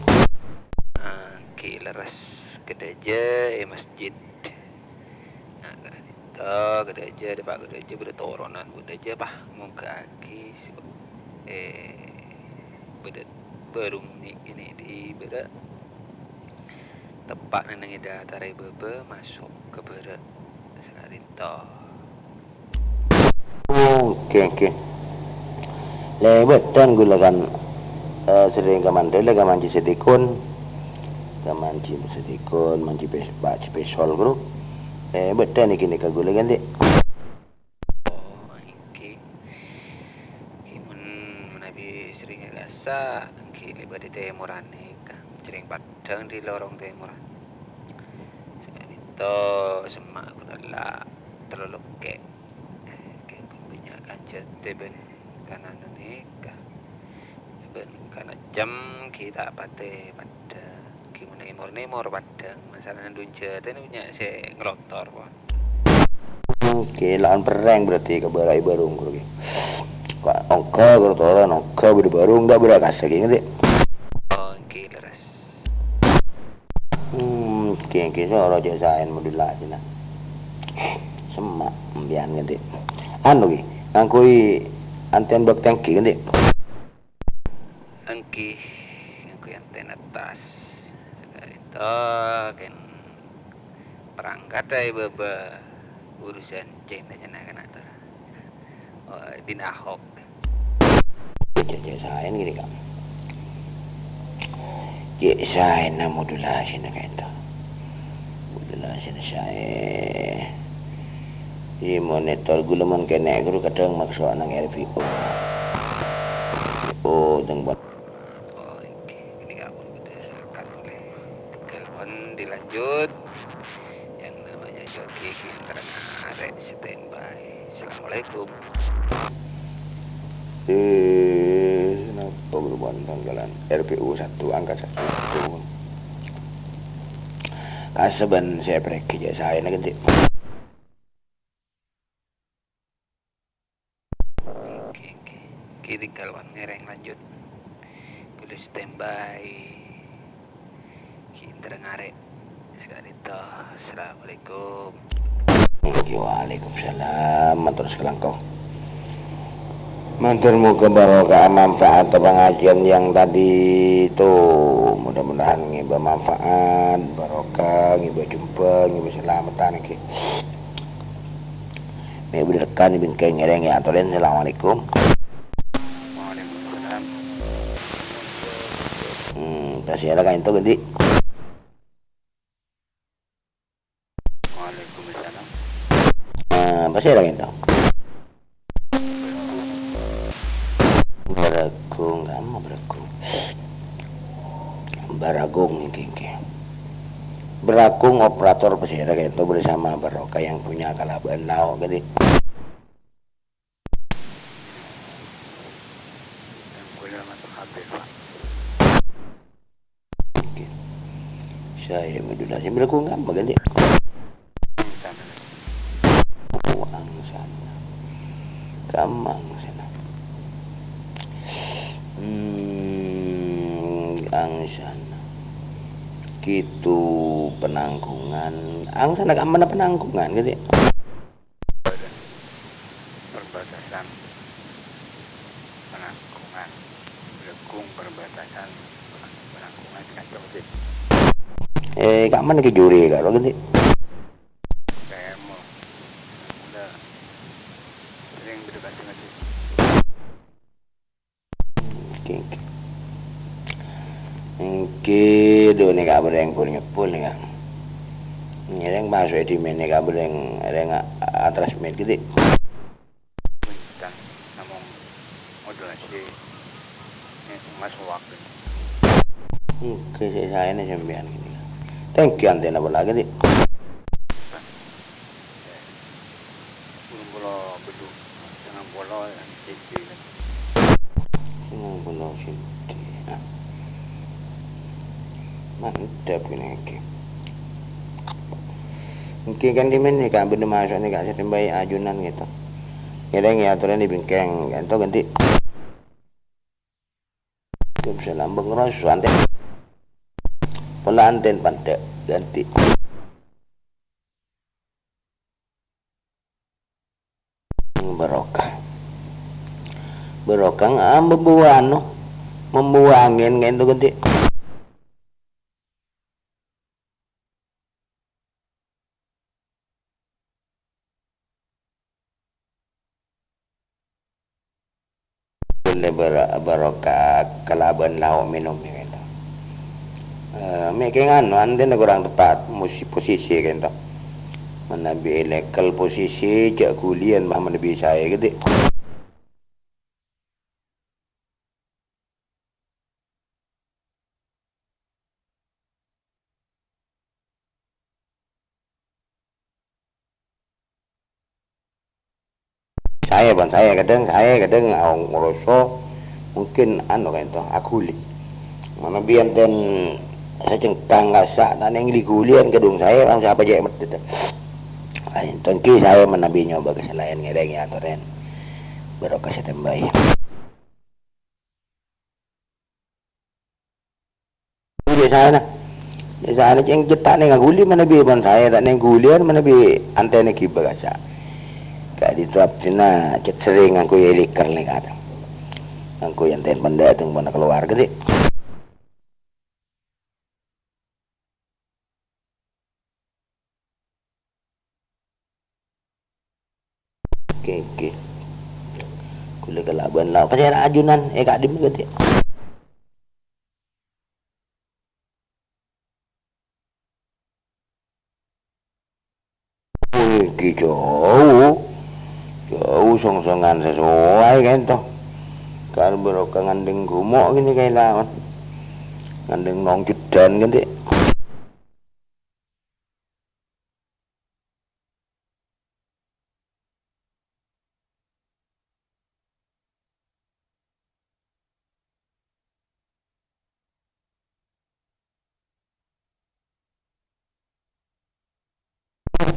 Oke, lerres kadâjâ è masjid. Nah, kadâjâ, kadâjâ, dâpa' kadâjâ, bâdâ toronan, kadâjâ, pas monggâ'aghi, eh, bâdâ bârung nè', nè' di bârâ'. Teppa' neng è dâtarra bâbâ, maso' ka bârâ'. Saka'dinto. Oke, oke. Lè bâdân ghulâ kan, eh, serrèng ka Mandalika, ka Manji Setikun. Ka Manji Setikun, Manji Pes-, Pak Pesol, Bro. Lè bâdân nèka, nèka ghulâ kan, Dik? Oh, èngghi. Èngghi, mon, manabi serrèng kasa, èngghi lè bâdâ tèmoran nèka. Serrèng Padang di lorong tèmor. Saka'dinto semma' ghulâ la tello lokke'. Kèng bânnya' kanca tèbân kananna nèka. Bân kanajjhâm ghi' ta' patè padâ. Ghi' mon nèmor-nèmor padâ. Masalana dhunnya tènè bânnya' sè nglotor, pon. Oke, lawan perrèng berarti ka bârâ' è bârung, ghuru, ghi. Ka ongghâ, ghuru, toron, ongghâ bâdâ bârung, ta' bârâ' kassa', ghi, ngerti? Oh, èngghi, leres. Hmm, oke, oke, soro jhâ' saèn modul la, Cina. Semma', empèyan, ngerti? Anu, ghi, ngangghuy antèn bâk tèngghi, ngerti? Èngghi, ngangghuy antèn attas. Saka'dinto, kèng perangkat è bâbâ urusan Cina, Cina kèng ator. Oh, din Ahok. Jhâ', jhâ' saèn ghi, Kak. Jhâ' saèn modul la sèna ka'dinto. Modul la sèna saè. Dimonitor ghulâ mon kènè' ghuru kadhâng makso'na nang R P O. Oh, teng pon. Oh, èngghi. Ini ampon kita serahkan oleh telepon dilanjut. Yang namanya Joki Ginter ngarè' standby. Assalamualaikum. Eh, napa ghuru pon tanggalan R P U satu angka satu. Kasabân sè èparèngè jhâ' saèna ghi. Oke, oke. Oke, tinggal wan ngèrèng lanjut. Boleh standby. Ginter ngarè'. Saka'dinto. Assalamualaikum. Waalaikumsalam. Mator sakalangkong. Mator moga barokah manfaat pengajian yang tadi itu. Mudah-mudahan ngibâ manfaat, barokah, ngibâ jumpa, ngibâ salameddhân, ngghi. Mè' bhender kan bingkèng ngèrèng ya, atoren. Assalamualaikum. Waalaikumsalam. Hmm, pasèra ka'dinto, Genti? Waalaikumsalam. Ah, pasèra ka'dinto? Baragung, kamma Baragung? Baragung, èngghi, èngghi. Baragung operator pasèra ka'dinto bersama Barokah yang punya kalabân lao', Genti. Yang punya masuk H P, Pak. Oke. Saya modulasi berlaku kamma, Genti? Angsana. Oh, angsana. Kamma angsana. Hmm, angsana. Gitu penanggungan. Angsana kamma penanggungan, Genti? Perbatasan penanggungan. Lekung perbatasan penanggungan kan, Cok, sih. Eh, kamma nèka juri, Kak, lo, Genti? Kayak mau. Udah sering berdekati masjid. Oke, oke. Èngghi, dhu nèka bhâreng pon nyebbhul nèka. Ngèrèng maso' è dhimèn nèka bhâreng, rèng a-, atransmit ghi. Bintang, namong modulasi, nè, maso' waktu. Oke, sè saèna sampèyan ghi. Tèngghi antèna pola ghi'. Sangang polo bâllu', sangang polo sèttè. Sangang polo sèttè. Nah. Mantep ghânèka. Èngghi kan dhimèn nèka bâdâ maso' nèka sè tèmbhâi ajunan gitu. Ngèrèng ya aturan è bingkèng, ganto ganti. Waalaikumsalam, bengros, antè. Pola antèn pandâ', ganti. Barokah. Barokah nga-, mambawa anu, mambawa angèn ka'ènto ghi'. Ghellâ' bar-, barokah kalabân lao' mènom ka'ènto. Eh, mè' kèng anu, antèna korang tepat musi-, posisi ka'ènto. Manabi èlèkel posisi jhâ' ghuliyân, mah manabi saè ghi'. Saè, bân saè, kadhâng saè, kadhâng aong ngroso, mungkin anu ka'ènto, aghuli. Manabi antèn sacengkang kassa' ta' nèngghi ghuliyân kadhung saè, langsung apa jhâ' medhit. Laèn tèngghi saè manabi nyoba ka sè laèn ngèrèng ya atoran. Barokah sè tèmbhâi. Biasana, biasana cèng cè' ta' nèng aghuli manabi bân saè ta' nèng ghuliyân manabi antèna ghibâ kassa'. Ka'dinto abdhina cè' serrèng ngangghuy èlèker nèka. Ngangghuy antèn pandâ' tèng bân kalowar ghi'. Oke, oke. Ghulâ kalabân lao'. Pasèra ajunan, eh, ka'dimma ghâdhi'? Wih, ghi' jhâu. Jhâu song-songan sasoway ka'ènto. Kar barokah ngandheng ghumo' ghini kaèlaon. Ngandheng nong jhudhân ghâdhi'.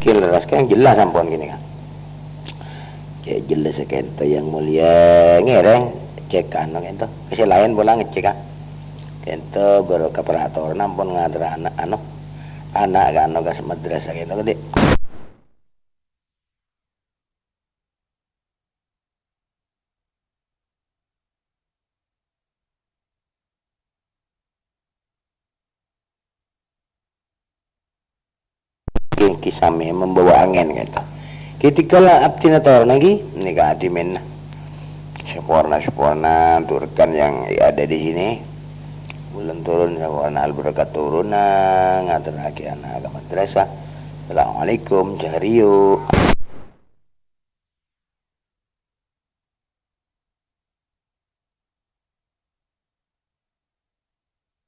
Oke, leres, kan jelas ampon ghini, kan. Cè' jelas ka'ènto, Yang Mulia, ngèrèng, cèk anu ka'ènto. Sè laèn pola ngecèk, kan. Ka'ènto barokah peraturan ampon ngater ana', anu, ana' ka anu ka madrasah ka'ènto, ghi'. Ghi, ghi samè membawa angèn, ka'ènto. Ghi, dhika la abdhina toronna, ghi, nèka adhiminna. Saporna-saporna untuk rekan yang ada di sini. Bulân turun, saporna albarkat turunna, ngaterraghi ana' ka madrasah. Assalamualaikum, cahrio.